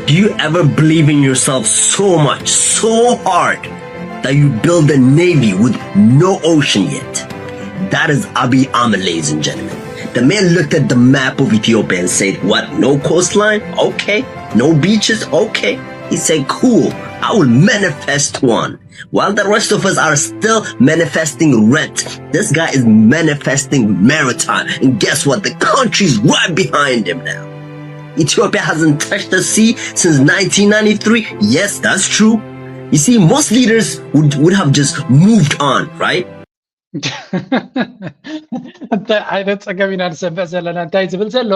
Do you ever believe in yourself so much, so hard, that you build a navy with no ocean yet? That is Abiy Ahmed, ladies and gentlemen. The man looked at the map of Ethiopia and said, "What? No coastline? Okay. No beaches? Okay." He said, "Cool. I will manifest one." While the rest of us are still manifesting rent, this guy is manifesting maritime. And guess what? The country's right behind him now. Ethiopia hasn't touched the sea since nineteen ninety-three. Yes, that's true. You see, most leaders would, would have just moved on, right? እንታይ ዓይነት ፀገም ኢና ንሰምዕ ዘለና? እንታይ ዝብል ዘሎ?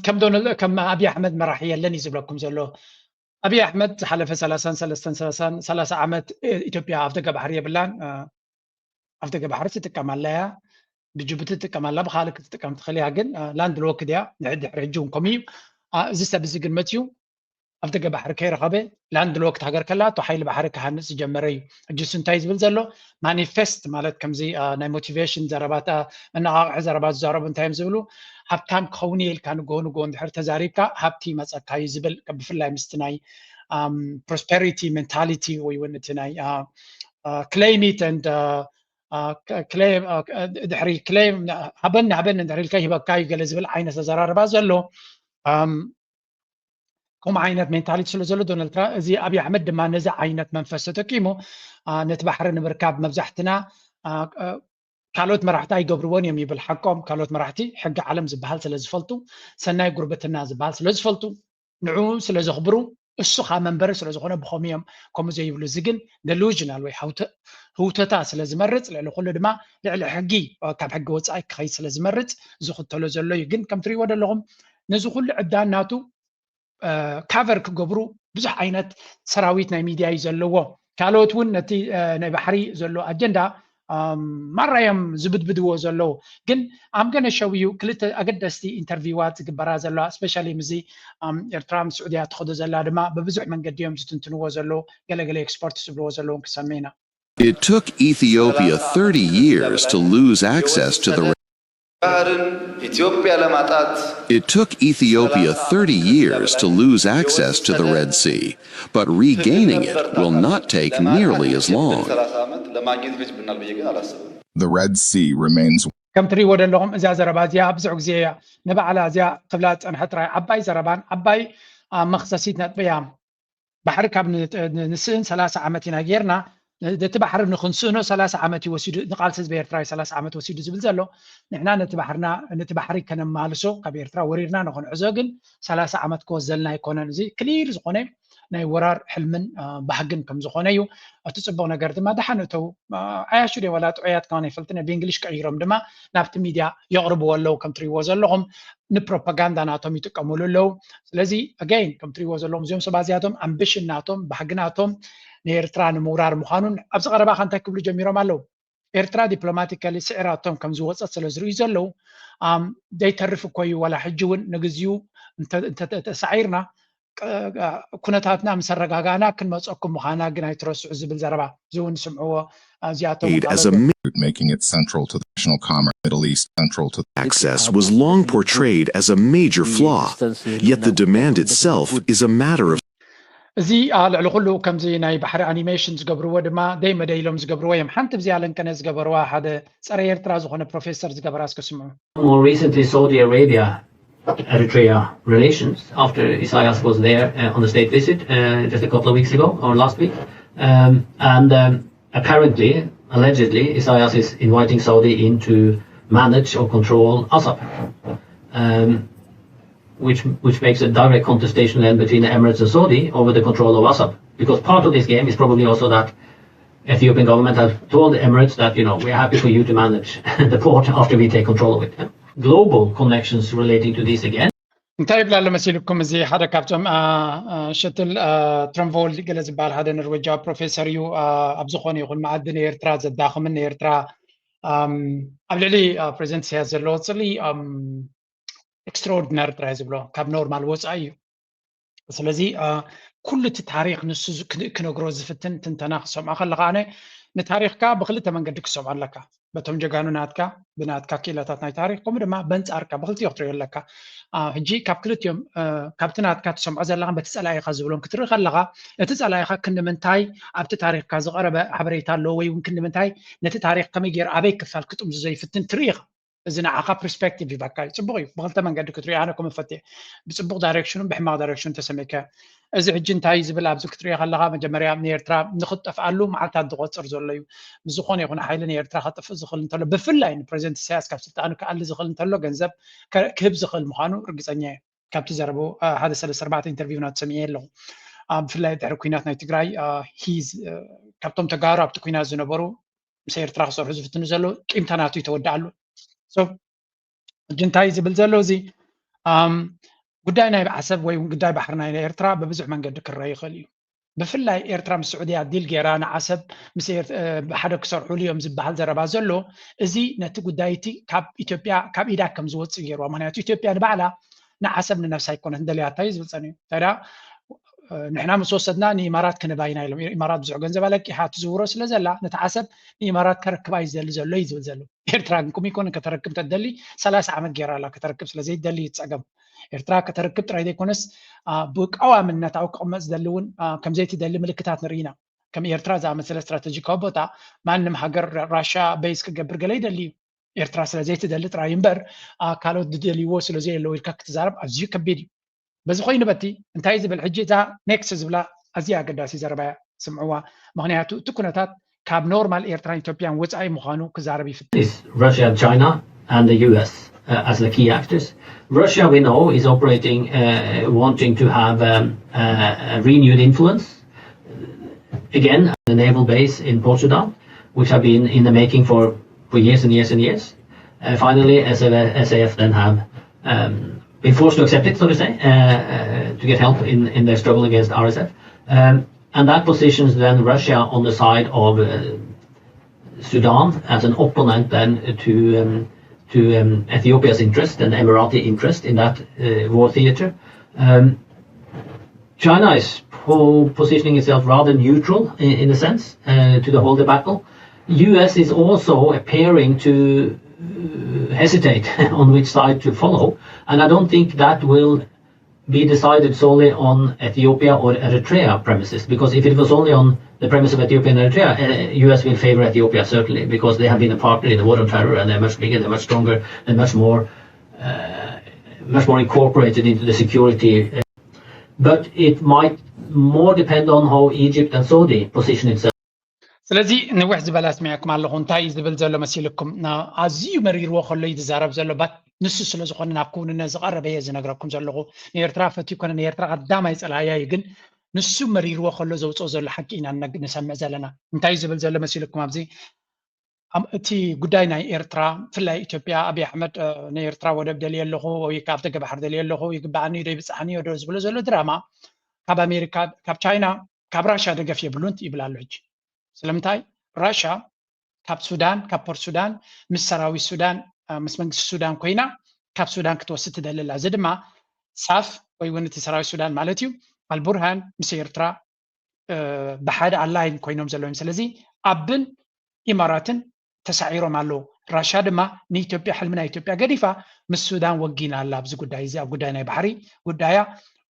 ከም ዶናልድ፣ ከም ኣብይ ኣሕመድ መራሒ የለን እዩ ዝብለኩም ዘሎ። ኣብይ ኣሕመድ ዝሓለፈ ሰላሳን ሰለስተን ሰላሳን ሰላሳ ዓመት ኢትዮጵያ ኣፍደገ ባሕሪ የብላን። ኣፍደገ ባሕሪ ትጥቀም ኣላ እያ፣ ብጅቡቲ ትጥቀም ኣላ፣ ብካልእ ክትጥቀም ትኽእል እያ። ግን ላንድ ሎክ ድያ? ድሕሪ ሕጂ እውን ከምኡ እዩ። እዚ ሰብ እዚ ግን መፅዩ ኣፍደገ ባሕሪ ከይረኸበ ላንድ ሎክድ ሃገር ከላቶ ሓይሊ ባሕሪ ክሃንፅ ዝጀመረ እዩ። ሕጂ እሱ እንታይ ዝብል ዘሎ? ማኒፌስት ማለት ከምዚ ናይ ሞቲቬሽን ዘረባታ፣ መነቓቕሒ ዘረባ ዝዛረቡ እንታይ እዮም ዝብሉ? ሃብታም ክኸውን እየ ኢልካ ንግሆ ንግሆ እንድሕር ተዛሪብካ ሃብቲ ይመፀካ እዩ ዝብል፣ ብፍላይ ምስቲ ናይ ፕሮስፐሪቲ ሜንታሊቲ ወይ እውን እቲ ናይ ክሌም ኢት ንድ ድሕሪ ክሌም ሃበኒ ሃበኒ እንድሕር ኢልካ ይህበካ እዩ ገለ ዝብል ዓይነት ኣዘራርባ ዘሎ። ከምኡ ዓይነት ሜንታሊቲ ስለ ዘሎ ዶናልድ ትራምፕ፣ እዚ ኣብይ ኣሕመድ ድማ ነዚ ዓይነት መንፈስ ተጠቂሙ ነቲ ባሕሪ ንምርካብ መብዛሕትና ካልኦት መራሕቲ ኣይገብርዎን እዮም ይብል። ሓቆም፣ ካልኦት መራሕቲ ሕጊ ዓለም ዝበሃል ስለ ዝፈልጡ፣ ሰናይ ጉርብትና ዝበሃል ስለ ዝፈልጡ፣ ንዕኡ ስለ ዘኽብሩ፣ እሱ ከዓ መንበሪ ስለ ዝኾነ ብኸምኡ እዮም ከምኡ ዘይብሉ። እዚ ግን ደሉዥናል ወይ ሃውተ- ህውተታ ስለ ዝመርፅ፣ ልዕሊ ኩሉ ድማ ልዕሊ ሕጊ፣ ካብ ሕጊ ወፃኢ ክኸይድ ስለ ዝመርፅ ዝኽተሎ ዘሎ እዩ። ግን ከም ትሪእዎ ዘለኹም ነዚ ኩሉ ዕብዳን ናቱ ካቨር ክገብሩ ብዙሕ ዓይነት ሰራዊት ናይ ሚድያ እዩ ዘለዎ። ካልኦት እውን ነቲ ናይ ባሕሪ ዘሎ ኣጀንዳ ማራ እዮም ዝብድብድዎ ዘለዉ። ግን I'm gonna show you ክልተ ኣገደስቲ ኢንተርቪዋት ዝግበራ ዘለዋ፣ ስፔሻሊ ምስዚ ኤርትራ ምስ ስዑድያ ትኸዶ ዘላ ድማ ብብዙሕ መንገዲ እዮም ዝትንትንዎ ዘለዉ። ገለገለ ኤክስፐርት ዝብልዎ ዘለዉ ክሰምዕ ኢና። It took Ethiopia thirty years to lose access to the ባህርን ኢትዮጵያ ለማጣት It took Ethiopia thirty years to lose access to the Red Sea, but regaining it will not take nearly as long. ሰላሳ ዓመት ለማግኘት ይፈጅብናል ብዬ ግን አላስብም። The Red Sea remains ከም ትሪእዎ ዘለኹም እዛ ዘረባ እዚኣ ብዙሕ ግዜ እያ ንባዕላ እዚኣ ክብላ ዝፀንሐ ጥራይ ዓባይ ዘረባን ዓባይ መኽሰሲት ነጥቢ እያ። ባሕሪ ካብ ንስእን ሰላሳ ዓመት ኢና ጌርና፣ ነቲ ባሕሪ ንክንስእኖ ሰላሳ ዓመት እዩ ወሲዱ፣ ንቃልሲ ህዝቢ ኤርትራ እዩ ሰላሳ ዓመት ወሲዱ ዝብል ዘሎ። ንሕና ነቲ ባሕርና ነቲ ባሕሪ ከነማልሶ ካብ ኤርትራ ወሪርና ንክንሕዞ ግን ሰላሳ ዓመት ክወስደልና ኣይኮነን። እዚ ክሊር ዝኾነ ናይ ወራር ሕልምን ባህግን ከም ዝኾነ እዩ። እቲ ፅቡቕ ነገር ድማ ደሓን እተው ዓያሹ ደ ዋላ ጥዑያት ከማን ኣይፈልጥን፣ ብእንግሊሽ ቀይሮም ድማ ናብቲ ሚድያ የቕርብዎ ኣለዉ። ከም ትሪእዎ ዘለኹም ንፕሮፓጋንዳ ናቶም ይጥቀምሉ ኣለዉ። ስለዚ ኣገይን ከም ትሪእዎ ዘለኹም እዚኦም ሰባት እዚኣቶም ኣምቢሽን ናቶም ባህጊ ናቶም ንኤርትራ ንምውራር ምዃኑን ኣብዚ ቀረባ ከ እንታይ ክብሉ ጀሚሮም ኣለዉ? ኤርትራ ዲፕሎማቲካሊ ስዒራቶም ከም ዝወፀት ስለ ዝርእዩ ዘለዉ ዘይተርፍ እኮ እዩ። ዋላ ሕጂ እውን ንግዚኡ እንተተሳዒርና ኩነታትና ምስ ኣረጋጋእና ክንመፀኩም ምዃና ግን ኣይትረስዑ ዝብል ዘረባ እዚ እውን ስምዕዎ። እዚኣቶም Aid as a making it central to the national commerce Middle East central to access was long portrayed as a major flaw, yet the demand itself is a matter of እዚ ልዕሊ ኩሉ ከምዚ ናይ ባሕሪ ኣኒሜሽን ዝገብርዎ ድማ ደይ መደይ ኢሎም ዝገብርዎ እዮም። ሓንቲ ብዚኣ ለንቀነ ዝገበርዋ ሓደ ፀረ ኤርትራ ዝኾነ ፕሮፌሰር ዝገበራ እስከ ስምዑ። More recently, Saudi Arabia Eritrea relations after Isaias was there uh, on a state visit uh, just a couple of weeks ago or last week. Um, and um, apparently, allegedly, Isaias is inviting Saudi in to manage or control Assab, um, which, which makes a direct contestation then between the Emirates and Saudi over the control of Assab. Because part of this game is probably also that Ethiopian government have told the Emirates that, you know, we're happy for you to manage the port after we take control of it. Global connections relating to this again. እንታይ ይብላ ኣሎ መሲልኩም? እዚ ሓደ ካብቶም ሸትል ትረንቮል ገለ ዝበሃል ሓደ ኖርዌጃዊ ፕሮፌሰር እዩ። ኣብ ዝኾነ ይኹን መኣዲ ንኤርትራ ዘዳኽምን ንኤርትራ ኣብ ልዕሊ ፕሬዚደንት ኢሳያስ ዘለዎ ፅሊ ኤክስትራኦርዲናሪ ጥራይ ዝብሎ ካብ ኖርማል ወፃኢ እዩ። ስለዚ ኩሉ እቲ ታሪክ ንሱ ክነግሮ ዝፍትን ትንተና ክሰምዖ ከለካ ኣነ ንታሪክካ ብክልተ መንገዲ ክሰምዖ ኣለካ። በቶም ጀጋኑ ናትካ ብናትካ ክኢላታት ናይ ታሪክ ከምኡ ድማ በንፃርካ ብክልቲኦ ክትሪኦ ኣለካ። ሕጂ ካብ ክልቲኦም ካብቲ ናትካ ትሰምዖ ዘለካ በቲ ፀላኢካ ዝብሎም ክትርኢ ከለካ እቲ ፀላኢካ ክንምንታይ ኣብቲ ታሪክካ ዝቀረበ ሓበሬታ ኣለዎ ወይ እውን ክንምንታይ ነቲ ታሪክ ከመይ ገይሩ ኣበይ ክፋል ክጥምዝዞ ይፍትን ትርኢ ኢካ። እዚ ንዓኻ ፐርስፔክቲቭ ይበካ እዩ። ፅቡቅ እዩ። ብክልተ መንገዲ ክትሪኦ ኣነ ከም ፈትየ ብፅቡቅ ዳይሬክሽኑን ብሕማቅ ዳይሬክሽኑን ተሰሚከ እዚ ሕጂ እንታይ ዝብል ኣብዚ ክትሪኦ ከለካ መጀመርያ ንኤርትራ ንክትጠፍኣሉ መዓልታት ዝቆፅር ዘሎ እዩ። ብዝኮነ ይኹን ሓይሊ ንኤርትራ ከጥፍእ ዝኽእል እንተሎ ብፍላይ ንፕሬዚደንት ኢሳያስ ካብ ስልጣኑ ክኣሊ ዝኽእል እንተሎ ገንዘብ ክህብ ዝኽእል ምዃኑ ርግፀኛ እየ። ካብቲ ዘረቡ ሓደ ሰለስተ ኣርባዕተ ኢንተርቪው ናት ሰሚዐ ኣለኹ። ብፍላይ ድሕሪ ኩናት ናይ ትግራይ ሂዝ ካብቶም ተጋሩ ኣብቲ ኩናት ዝነበሩ ምስ ኤርትራ ክሰርሑ ዝፍትኑ ዘለዉ ቂምታ ናቱ ይተወድኣሉ። ሕጂ እንታይ ዝብል ዘሎ እዚ ጉዳይ ናይ ዓሰብ ወይ ጉዳይ ባሕሪ ናይ ኤርትራ ብብዙሕ መንገዲ ክረአ ይኽእል እዩ። ብፍላይ ኤርትራ ምስ ስዑድያ ዲል ገይራ ንዓሰብ ምስ ሓደ ክሰርሑሉ እዮም ዝበሃል ዘረባ ዘሎ። እዚ ነቲ ጉዳይ እቲ ካብ ኢትዮጵያ ካብ ኢዳ ከም ዝወፅእ ገይርዋ። ምክንያቱ ኢትዮጵያ ንባዕላ ንዓሰብ ንነብሳ ኣይኮነት እንደልያታ እዩ ዝብል ፀኒሑ። ታዲያ ንሕና ምስ ወሰድና ንኢማራት ክንባ ኢና ኢሎም። ኢማራት ብዙሕ ገንዘብ ኣለቂሓ ትዝውሮ ስለ ዘላ ነቲ ዓሰብ ንኢማራት ከረክባ እዩ ዝደሊ ዘሎ እዩ ዝብል ዘሎ። ኤርትራ ግን ከምኡ ይኮነ ከተረክብ እንተትደሊ ሰላሳ ዓመት ገይራ ኣላ። ከተረክብ ስለ ዘይትደሊ እዩ ጸገም። ኤርትራ ከተረክብ ጥራይ ዘይኮነስ ብቀዋምነት ኣብኡ ክቕመጥ ዝደሊ እውን ከም ዘይትደሊ ምልክታት ንርኢ ኢና። ከም ኤርትራ ዝኣመሰለ ስትራተጂካዊ ቦታ ማንም ሃገር ራሻ በይስ ክገብር ገለ ይደሊ እዩ። ኤርትራ ስለ ዘይትደሊ ጥራይ እምበር ካልኦት ዝደልይዎ ስለ ዘየለዉ ኢልካ ክትዛረብ ኣዝዩ ከቢድ እዩ። በዚ ኮይኑ በቲ እንታይ ዝብል ሕጂ እዛ ኔክስት ዝብላ ኣዝያ ኣገዳሲ ዘረባ እያ ስምዕዋ። ምክንያቱ እቲ ኩነታት ካብ ኖርማል ኤርትራን ኢትዮጵያን ወፃኢ ምዃኑ ክዛረብ ይፍትን። Russia, China and the U S uh, as the key actors. Russia, we know, is operating, uh, wanting to have um, uh, a renewed influence. Again, the naval base in Port Sudan, which have been in the making for, for years and years and years. Uh, finally, S A F then have um, been forced to accept it, so to say, uh, uh, to get help in, in their struggle against R S F. Um, and that positions then Russia on the side of uh, Sudan as an opponent then to um, to um, Ethiopia's interest and Emirati interest in that uh, war theater. Um, China is po- positioning itself rather neutral in, in a sense uh, to the whole debacle. U S is also appearing to uh, hesitate on which side to follow, and I don't think that will be decided solely on Ethiopia or Eritrea premises, because if it was only on the premise of Ethiopia and Eritrea, uh, U S will favor Ethiopia certainly, because they have been a partner in the war on terror and they're much bigger, they're much stronger, they're much more, uh, much more incorporated into the security. Uh, but it might more depend on how Egypt and Saudi position itself. ስለዚ ንውሕ ዝበለ ኣስሚዐኩም ኣለኹ። እንታይ እዩ ዝብል ዘሎ መሲልኩም? ኣዝዩ መሪርዎ ከሎ እዩ ዝዛረብ ዘሎ ባት ንሱ ስለ ዝኾነ ናብ ክውንነት ዝቐረበ እየ ዝነግረኩም ዘለኹ። ንኤርትራ ፈትዩ ኮነ ንኤርትራ ቀዳማይ ጸላእያ እዩ፣ ግን ንሱ መሪርዎ ከሎ ዘውፅኦ ዘሎ ሓቂ ኢና ንሰምዕ ዘለና። እንታይ እዩ ዝብል ዘሎ መሲልኩም ኣብዚ እቲ ጉዳይ ናይ ኤርትራ ብፍላይ ኢትዮጵያ ኣብይ ኣሕመድ ንኤርትራ ወደብ ደልየ ኣለኹ ወይ ካብ ደገ ባሕር ደልየ ኣለኹ ይግባኣኒ ዶ ይብፃሕኒ ዶ ዝብሎ ዘሎ ድራማ ካብ ኣሜሪካ ካብ ቻይና ካብ ራሻ ደገፍ የብሉን ይብል ኣሎ። ሕጂ ስለምንታይ ራሻ ካብ ሱዳን ካብ ፖርት ሱዳን ምስ ሰራዊት ሱዳን ምስ መንግስቲ ሱዳን ኮይና ካብ ሱዳን ክትወስድ ትደሊ ኣላ። እዚ ድማ ሳፍ ወይ እውን እቲ ሰራዊት ሱዳን ማለት እዩ ኣልቡርሃን ምስ ኤርትራ ብሓደ ኣላይን ኮይኖም ዘለዉ እዮም። ስለዚ ኣብን ኢማራትን ተሳዒሮም ኣለዉ። ራሻ ድማ ንኢትዮጵያ ሕልሚ ናይ ኢትዮጵያ ገዲፋ ምስ ሱዳን ወጊና ኣላ ኣብዚ ጉዳይ እዚ ኣብ ጉዳይ ናይ ባሕሪ ጉዳያ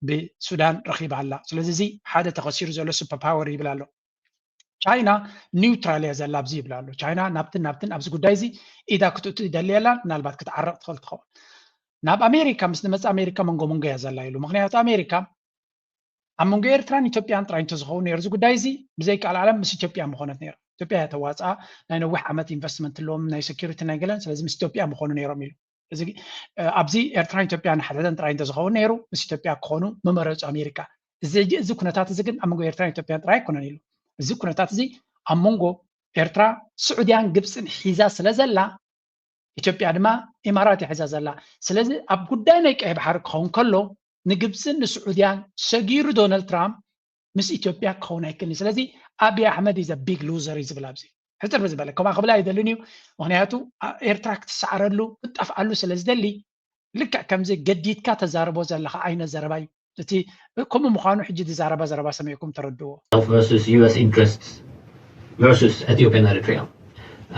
ብሱዳን ረኺባ ኣላ። ስለዚ እዚ ሓደ ተኸሲሩ ዘሎ ሱፐር ፓወር ይብል ኣሎ። ቻይና ኒውትራል እያ ዘላ ኣብዚ ይብል ኣሎ። ቻይና ናብትን ናብትን ኣብዚ ጉዳይ እዚ ኢዳ ክትእቱ ይደሊ የላን፣ ምናልባት ክትዓረቕ ትኽእል ትኸውን። ናብ ኣሜሪካ ምስ ንመፅእ ኣሜሪካ መንጎ መንጎ እያ ዘላ ኢሉ። ምክንያቱ ኣሜሪካ ኣብ መንጎ ኤርትራን ኢትዮጵያን ጥራይ እንተዝኸውን ነይሩ እዚ ጉዳይ እዚ ብዘይቃል ዓለም ምስ ኢትዮጵያ ምኾነት ነይራ። ኢትዮጵያ እያ ተዋፅኣ ናይ ነዊሕ ዓመት ኢንቨስትመንት ኣለዎም ናይ ሴኪሪቲ ናይ ገለን ስለዚ ምስ ኢትዮጵያ ምኾኑ ነይሮም ኢሉ። እዚ ኣብዚ ኤርትራን ኢትዮጵያን ሓድሕደን ጥራይ እንተዝኸውን ነይሩ ምስ ኢትዮጵያ ክኾኑ ምመረፁ ኣሜሪካ። እዚ እዚ ኩነታት እዚ ግን ኣብ መንጎ ኤርትራን ኢትዮጵያን ጥራይ ኣይኮነን ኢሉ። እዚ ኩነታት እዚ ኣብ መንጎ ኤርትራ ስዑድያን ግብፅን ሒዛ ስለ ዘላ ኢትዮጵያ ድማ ኢማራት እያ ሒዛ ዘላ። ስለዚ ኣብ ጉዳይ ናይ ቀይ ባሕሪ ክኸውን ከሎ ንግብፅን ንስዑድያን ሰጊሩ ዶናልድ ትራምፕ ምስ ኢትዮጵያ ክኸውን ኣይክእልን። ስለዚ ኣብይ ኣሕመድ is a big loser እዩ ዝብል ኣብዚ ሕፅር ብዝበለ ከምኣ ክብል ኣይደልን እዩ። ምክንያቱ ኤርትራ ክትሰዓረሉ ክትጠፍኣሉ ስለ ዝደሊ ልክዕ ከምዚ ገዲድካ ተዛርቦ ዘለካ ዓይነት ዘረባ እዩ። እቲ ከምኡ ምዃኑ ሕጂ ዝዛረባ ዘረባ ሰሚዕኩም ተረድዎ። Versus U S interests versus Ethiopia and Eritrea.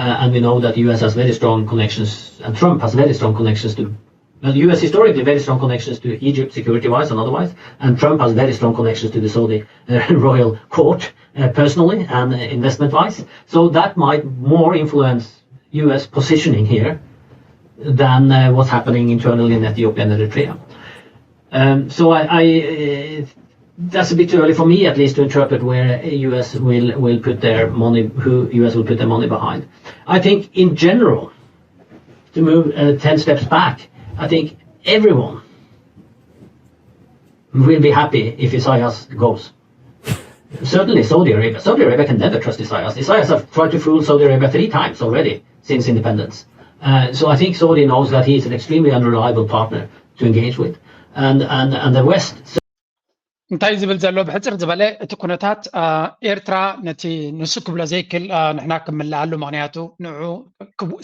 Uh, and we know that U S has very strong connections, and Trump has very strong connections to, well, U S historically very strong connections to Egypt, security-wise and otherwise, and Trump has very strong connections to the Saudi uh, royal court uh, personally and uh, investment-wise. So that might more influence U S positioning here than uh, what's happening internally in Ethiopia and Eritrea. Um, so I, I uh, that's a bit too early for me, at least, to interpret where U S will will put their money, who U S will put their money behind. I think, in general, to move uh, ten steps back, I think everyone will be happy if Isaias goes. Certainly, Saudi Arabia. Saudi Arabia can never trust Isaias. Isaias have tried to fool Saudi Arabia three times already since independence. Uh, so I think Saudi knows that he is an extremely unreliable partner to engage with, and and and the West. እንታይ ዝብል ዘሎ ብሕፅር ዝበለ እቲ ኩነታት ኤርትራ ነቲ ንሱ ክብሎ ዘይክል ንሕና ክምልኣሉ ምክንያቱ ንዑ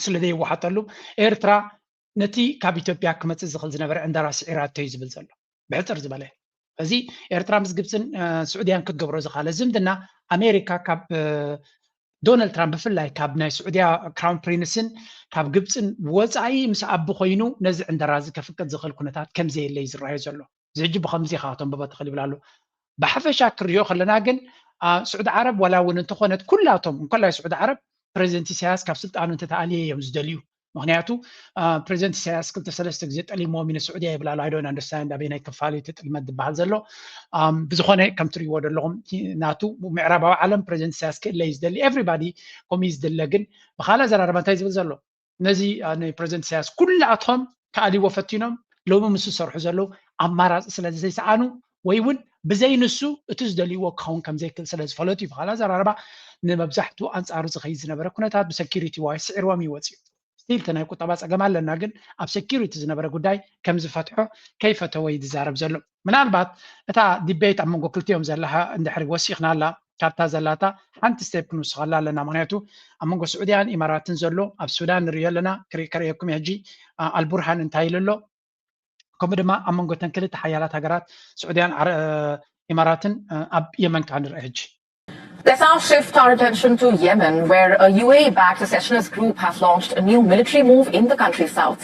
ስለ ዘይወሓጠሉ ኤርትራ ነቲ ካብ ኢትዮጵያ ክመፅእ ዝኽእል ዝነበረ ዕንደራ ስዒራቶ እዩ ዝብል ዘሎ ብሕፅር ዝበለ። እዚ ኤርትራ ምስ ግብፅን ስዑድያን ክትገብሮ ዝኻለ ዝምድና ኣሜሪካ ካብ ዶናልድ ትራምፕ ብፍላይ ካብ ናይ ስዑድያ ክራውን ፕሪንስን ካብ ግብፅን ወፃኢ ምስ ኣቢ ኮይኑ ነዚ ዕንደራ እዚ ከፍቅድ ዝኽእል ኩነታት ከምዘየለ እዩ ዝረኣዮ ዘሎ። እዚ ሕጂ ብኸምዚ ኢኻ ከተንብቦ ትኽእል ይብል ኣሎ። ብሓፈሻ ክሪኦ ከለና ግን ስዑዲ ዓረብ ዋላ እውን እንተኾነት ኩላቶም እንኮላይ ስዑዲ ዓረብ ፕሬዚደንት ኢሳያስ ካብ ስልጣኑ እንተተኣልየ እዮም ዝደልዩ። ምክንያቱ ፕሬዚደንት ኢሳያስ ክልተ ሰለስተ ግዜ ጠሊምዎም እዩ ንስዑድያ ይብል ኣሎ። I don't understand ኣበየናይ ክፋል እዩ እቲ ጥልመት ዝበሃል ዘሎ። ብዝኾነ ከም ትሪእዎ ዘለኹም ናቱ ምዕራባዊ ዓለም ፕሬዚደንት ኢሳያስ ክእለ እዩ ዝደሊ። Everybody ከምኡ እዩ ዝድለ። ግን ብኻልእ ኣዘራርባ እንታይ ዝብል ዘሎ ነዚ ንፕሬዚደንት ኢሳያስ ኩላቶም ክኣልይዎ ፈቲኖም ሎሚ ምስ ዝሰርሑ ዘለዉ ኣማራፂ ስለ ዘይሰኣኑ ወይ እውን ብዘይ ንሱ እቲ ዝደልይዎ ክኸውን ከም ዘይክእል ስለ ዝፈለጡ እዩ። ብኻልእ ኣዘራርባ ንመብዛሕትኡ ኣንፃሩ ዝኸይድ ዝነበረ ኩነታት ብሰኪሪቲ ዋይ ስዒርዎም እዩ ወፂኡ። ስቲል እቲ ናይ ቁጠባ ፀገም ኣለና ግን ኣብ ሰኪሪቲ ዝነበረ ጉዳይ ከም ዝፈትሖ ከይፈተወ እዩ ዝዛረብ ዘሎ። ምናልባት እታ ዲቤት ኣብ መንጎ ክልቲኦም ዘላ እንድሕሪ ወሲኽናላ ካብታ ዘላታ ሓንቲ ስቴፕ ክንውስኸላ ኣለና። ምክንያቱ ኣብ መንጎ ስዑድያን ኢማራትን ዘሎ ኣብ ሱዳን ንሪኦ ኣለና። ከርእየኩም ሕጂ ኣልቡርሃን እንታይ ኢሉ ኣሎ፣ ከምኡ ድማ ኣብ መንጎ ተን ክልተ ሓያላት ሃገራት ስዑድያን ኢማራትን ኣብ የመን ከዓ ንርአ ሕጂ። Let's now shift our attention to Yemen, where a U A-backed secessionist group has launched a new military move in the country's south.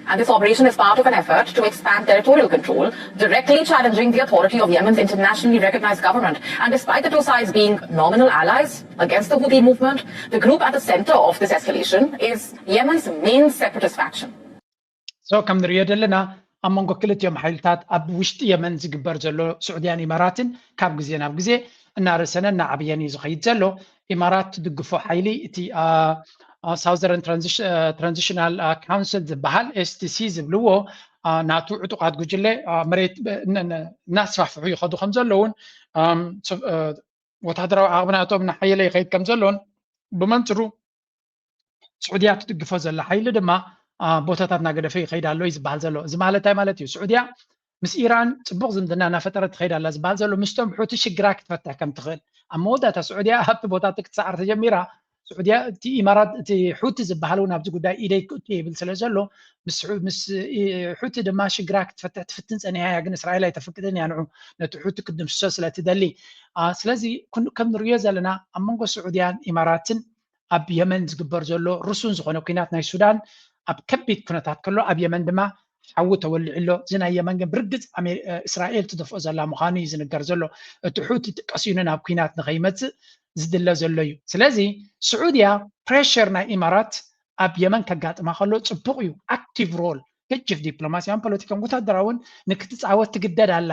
And this operation is part of an effort to expand territorial control, directly challenging the authority of Yemen's internationally recognized government. And despite the two sides being nominal allies against the Houthi movement, the group at the center of this escalation is Yemen's main separatist faction. So ከም ንሪኦ ዘለና ኣብ መንጎ ክልቲኦም ሓይልታት ኣብ ውሽጢ የመን ዝግበር ዘሎ ስዑድያን ኢማራትን ካብ ግዜ ናብ ግዜ እናረሰነ እናዓብየን እዩ ዝኸይድ ዘሎ። ኢማራት ትድግፎ ሓይሊ እቲ ሳውዘርን ትራንዚሽናል ካውንስል ዝበሃል S T C ዝብልዎ ናቱ ዕጡቓት ጉጅለ መሬት እናስፋፍሑ ይኸዱ ከም ዘለውን ወታደራዊ ዓቕምናቶም እናሓየለ ይኸይድ ከም ዘሎን ብመንፅሩ ስዑድያ ትድግፎ ዘላ ሓይሊ ድማ ቦታታት እናገደፈ ይኸይድ ኣሎ እዩ ዝበሃል ዘሎ። እዚ ማለት እንታይ ማለት እዩ? ስዑድያ ምስ ኢራን ፅቡቕ ዝምድና እናፈጠረት ትኸይድ ኣላ ዝበሃል ዘሎ ምስቶም ሑቲ ሽግራ ክትፈትሕ ከም ትኽእል ኣብ መወዳእታ ስዑድያ ኣብቲ ቦታቲ ክትሰዓር ተጀሚራ። ስዑድያ እቲ ኢማራት እቲ ሑቲ ዝበሃል እውን ኣብዚ ጉዳይ ኢደይ ክእቱ ይብል ስለ ዘሎ ምስ ሑቲ ድማ ሽግራ ክትፈትሕ ትፍትን ፀኒሓ እያ። ግን እስራኤል ኣይተፍቅድን እያ ንዑ ነቲ ሑቲ ክትድምስሶ ስለ ትደሊ። ስለዚ ከም ንሪኦ ዘለና ኣብ መንጎ ስዑድያን ኢማራትን ኣብ የመን ዝግበር ዘሎ ርሱን ዝኾነ ኩናት ናይ ሱዳን ኣብ ከቢድ ኩነታት ከሎ ኣብ የመን ድማ ሓዊ ተወሊዑ ኣሎ። እዚ ናይ የመን ግን ብርግፅ እስራኤል ትደፍኦ ዘላ ምዃኑ እዩ ዝንገር ዘሎ። እቲ ሑቲ ቀሲኑ ናብ ኩናት ንኸይመፅእ ዝድለ ዘሎ እዩ። ስለዚ ስዑድያ ፕሬሸር ናይ ኢማራት ኣብ የመን ከጋጥማ ከሎ ፅቡቕ እዩ። ኣክቲቭ ሮል ገጅፍ ዲፕሎማሲያውን ፖለቲካን ወታደራውን ንክትፃወት ትግደድ ኣላ።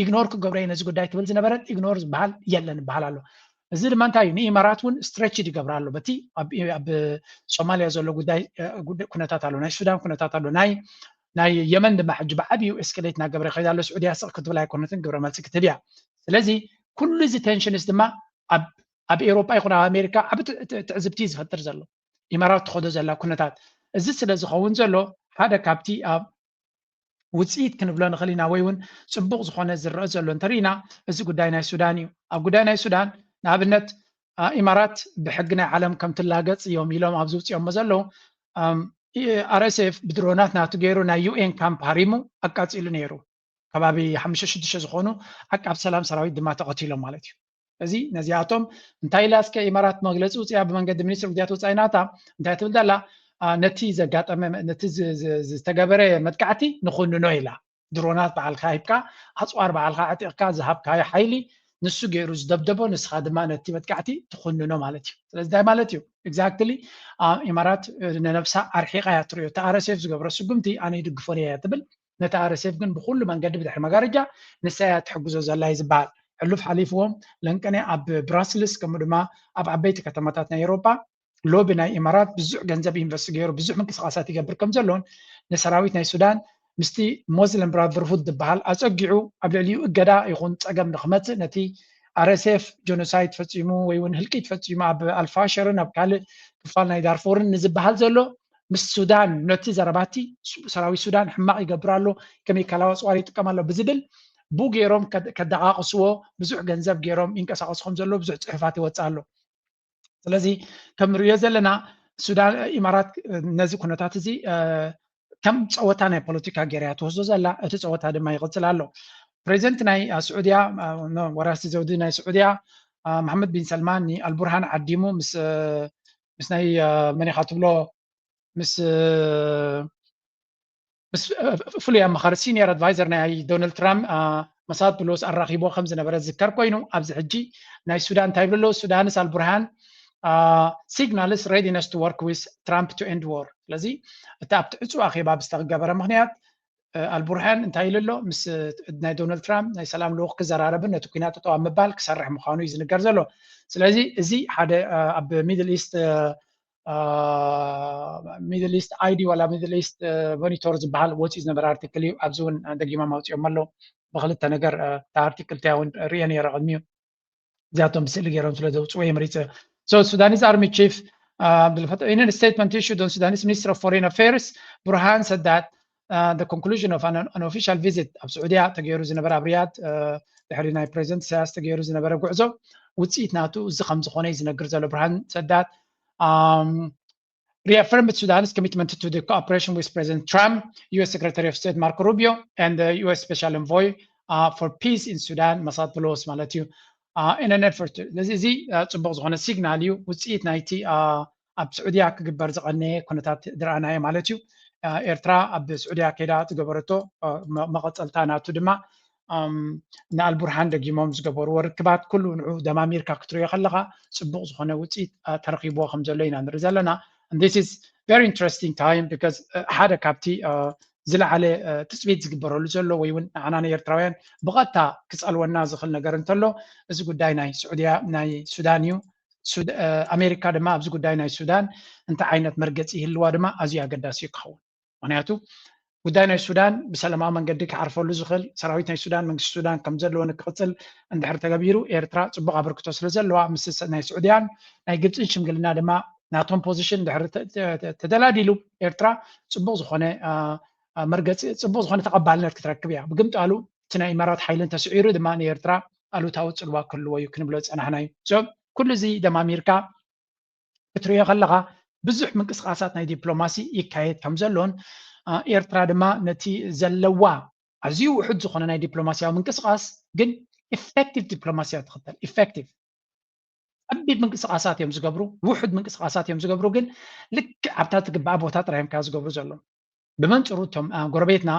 ኢግኖር ክገብሮ እየ ነዚ ጉዳይ ትብል ዝነበረት ኢግኖር ዝበሃል የለን ይበሃል ኣሎ። እዚ ድማ እንታይ እዩ ንኢማራት እውን ስትሬች ይገብር ኣሎ። በቲ ኣብ ሶማልያ ዘሎ ጉዳይ ኩነታት ኣሎ፣ ናይ ሱዳን ኩነታት ኣሎ፣ ናይ ናይ የመን ድማ ሕጂ ብዓብዩ ኤስከሌት እናገበረ ይኸይድ ኣሎ። ስዑድያ ስቕ ክትብል ኣይኮነትን ግብረ መልሲ ክትህብ እያ። ስለዚ ኩሉ እዚ ቴንሽንስ ድማ ኣብ ኤውሮጳ ይኹን ኣብ ኣሜሪካ ዓብ ትዕዝብቲ ዝፈጥር ዘሎ ኢማራት ትኸዶ ዘላ ኩነታት። እዚ ስለ ዝኸውን ዘሎ ሓደ ካብቲ ኣብ ውፅኢት ክንብሎ ንኽእል ኢና ወይ እውን ፅቡቕ ዝኾነ ዝረአ ዘሎ እንተርኢና እዚ ጉዳይ ናይ ሱዳን እዩ። ኣብ ጉዳይ ናይ ሱዳን ንኣብነት ኢማራት ብሕጊ ናይ ዓለም ከም ትላገፅ እዮም ኢሎም ኣብ ዝውፅኦሞ ዘለዉ RSF ብድሮናት ናቱ ገይሩ ናይ UN ካምፕ ሃሪሙ ኣቃፂሉ ነይሩ። ከባቢ ሓሙሽተ ሽዱሽተ ዝኾኑ ዓቃብ ሰላም ሰራዊት ድማ ተቐቲሎም ማለት እዩ። እዚ ነዚኣቶም እንታይ ኢላ እስከ ኢማራት መግለፂ ውፅያ ብመንገዲ ሚኒስትሪ ጉዳያት ወፃኢ ናታ እንታይ ትብል ዘላ? ነቲ ዘጋጠመ ነቲ ዝተገበረ መጥቃዕቲ ንኹንኖ ኢላ። ድሮናት በዓልካ ሂብካ፣ ኣፅዋር በዓልካ ኣዕጢቕካ ዝሃብካዮ ሓይሊ ንሱ ገይሩ ዝደብደቦ፣ ንስኻ ድማ ነቲ መጥቃዕቲ ትኹንኖ ማለት እዩ። ስለዚ እንታይ ማለት እዩ? ኤግዛክትሊ ኢማራት ንነብሳ ኣርሒቓ እያ ትሪኦ። እቲ ኣር ኤስ ኤፍ ዝገብሮ ስጉምቲ ኣነ ይድግፎን እየ ትብል። ነቲ ኣር ኤስ ኤፍ ግን ብኩሉ መንገዲ ብድሕሪ መጋረጃ ንሳ እያ ትሕግዞ ዘላ እዩ ዝበሃል። ሕሉፍ ሓሊፍዎም ለንቀነ ኣብ ብራስልስ ከምኡ ድማ ኣብ ዓበይቲ ከተማታት ናይ ኤውሮጳ ሎቢ ናይ ኢማራት ብዙሕ ገንዘብ ኢንቨስት ገይሩ ብዙሕ ምንቅስቃሳት ይገብር ከም ዘሎን ንሰራዊት ናይ ሱዳን ምስቲ ሞስሊም ብራዘርሁድ ዝበሃል ኣፀጊዑ ኣብ ልዕሊኡ እገዳ ይኹን ፀገም ንክመፅእ ነቲ ኣር ኤስ ኤፍ ጆኖሳይድ ፈፂሙ ወይ እውን ህልቂት ፈፂሙ ኣብ ኣልፋሸርን ኣብ ካልእ ክፋል ናይ ዳርፎርን ንዝበሃል ዘሎ ምስ ሱዳን ነቲ ዘረባቲ ሰራዊት ሱዳን ሕማቕ ይገብር ኣሎ፣ ኬሚካላዊ ኣፅዋር ይጥቀም ኣሎ ብዝብል ብኡ ገይሮም ከደቃቅስዎ ብዙሕ ገንዘብ ገይሮም ይንቀሳቀሱ ከም ዘሎ ብዙሕ ፅሑፋት ይወፅእ ኣሎ። ስለዚ ከም ንሪኦ ዘለና ሱዳን ኢማራት ነዚ ኩነታት እዚ ከም ፀወታ ናይ ፖለቲካ ገይራ እያ ትወስዶ ዘላ። እቲ ፀወታ ድማ ይቕፅል ኣሎ። ፕሬዚደንት ናይ ስዑድያ ወራሲ ዘውዲ ናይ ስዑድያ መሓመድ ቢን ሰልማን ንኣልቡርሃን ዓዲሙ ምስ ምስ ናይ መን ኢኻ ትብሎ ምስ ምስ ፍሉይ ኣማኻሪ ሲኒየር ኣድቫይዘር ናይ ዶናልድ ትራምፕ መሳድ ብሎስ ኣራኺቦ ከም ዝነበረ ዝዝከር ኮይኑ ኣብዚ ሕጂ ናይ ሱዳን እንታይ ይብሉ ኣለዉ? ሱዳንስ ኣልቡርሃን signals readiness to work with Trump to end war። ስለዚ እቲ ኣብቲ ዕፁ ኣኼባ ብዝተገበረ ምክንያት ኣልቡርሃን እንታይ ኢሉ ኣሎ? ምስ ናይ ዶናልድ ትራምፕ ናይ ሰላም ልኡኽ ክዘራረብን ነቲ ኩናት ጠጠው ኣብ ምባል ክሰርሕ ምዃኑ እዩ ዝንገር ዘሎ። ስለዚ እዚ ሓደ ኣብ ሚድል ኢስት ሚድል ኢስት ኣይዲ ዋላ ሚድል ኢስት ሞኒቶር ዝበሃል ወፂኡ ዝነበረ ኣርቲክል እዩ። ኣብዚ እውን ደጊሞም ኣውፅኦም ኣለዉ። ብክልተ ነገር እታ ኣርቲክል እቲኣ እውን ሪአ ነይረ ቅድሚኡ። እዚኣቶም ብስእሊ ገይሮም ስለ ዘውፅዎ እየ መሪፀ። So Sudanese Army Chief Abdel Fattah in a statement issued on Sudanese Minister of Foreign Affairs Burhan said that uh, the conclusion of an unofficial visit ኣብ ስዑድያ ተገይሩ ዝነበረ ኣብ ሪያድ ድሕሪ ናይ ፕሬዚደንት ኢሳያስ ተገይሩ ዝነበረ ጉዕዞ ውፅኢት ናቱ እዚ ከም ዝኾነ እዩ ዝነግር ዘሎ። ብርሃን ሰዳት um, reaffirmed Sudan's commitment to the cooperation with President Trump, U S Secretary of State Marco Rubio, and the U S Special Envoy uh, for Peace in Sudan, Masad Boulos ማለት እዩ። Uh, in an effort ስለዚ እዚ uh, ፅቡቅ ዝኾነ ሲግናል እዩ። ውፅኢት ናይቲ uh, ኣብ ስዑድያ ክግበር ዝቐነየ ኩነታት ዝረኣናዮ ማለት እዩ። Uh, ኤርትራ ኣብ ስዑድያ ከይዳ ዝገበረቶ uh, መቐፀልታ ናቱ ድማ ንኣልቡርሃን ደጊሞም ዝገበርዎ ርክባት ኩሉ ንዑ ደማሚርካ ክትሪኦ ከለካ ፅቡቅ ዝኾነ ውፅኢት ተረኪብዎ ከም ዘሎ ኢና ንርኢ ዘለና። This is very interesting time because ሓደ ካብቲ ዝለዓለ ትፅቢት ዝግበረሉ ዘሎ ወይ እውን ንዓና ንኤርትራውያን ብቐጥታ ክፀልወና ዝኽእል ነገር እንተሎ እዚ ጉዳይ ናይ ስዑድያ ናይ ሱዳን እዩ። ኣሜሪካ ድማ ኣብዚ ጉዳይ ናይ ሱዳን እንታይ ዓይነት መርገፂ ይህልዋ ድማ ኣዝዩ ኣገዳሲ እዩ ክኸውን። ምክንያቱ ጉዳይ ናይ ሱዳን ብሰላማዊ መንገዲ ክዓርፈሉ ዝኽእል ሰራዊት ናይ ሱዳን መንግስቲ ሱዳን ከም ዘለዎ ንክቕፅል እንድሕር ተገቢሩ ኤርትራ ፅቡቅ ኣበርክቶ ስለ ዘለዋ ምስ ናይ ስዑድያን ናይ ግብፅን ሽምግልና ድማ ናቶም ፖዚሽን እንድሕር ተደላዲሉ ኤርትራ ፅቡቅ ዝኾነ መርገፂ ፅቡቅ ዝኾነ ተቐባልነት ክትረክብ እያ። ብግምጣሉ እቲ ናይ ኢማራት ሓይሊ እንተስዒሩ ድማ ንኤርትራ ኣሉታዊ ፅልዋ ክህልዎ እዩ ክንብሎ ዝፀናሕና እዩ። ኩሉ እዚ ደማሚርካ ክትሪኦ ከለኻ ብዙሕ ምንቅስቃሳት ናይ ዲፕሎማሲ ይካየድ ከም ዘሎን ኤርትራ ድማ ነቲ ዘለዋ ኣዝዩ ውሑድ ዝኾነ ናይ ዲፕሎማሲያዊ ምንቅስቃስ ግን ኢፌክቲቭ ዲፕሎማሲያ ትኽተል ኢፌክቲቭ ከቢድ ምንቅስቃሳት እዮም ዝገብሩ፣ ውሑድ ምንቅስቃሳት እዮም ዝገብሩ፣ ግን ልክዕ ኣብታ ትግባኣ ቦታ ጥራይ እዮም ከኣ ዝገብሩ ዘለዉ። ብመንጽሩ እቶም ጎረቤትና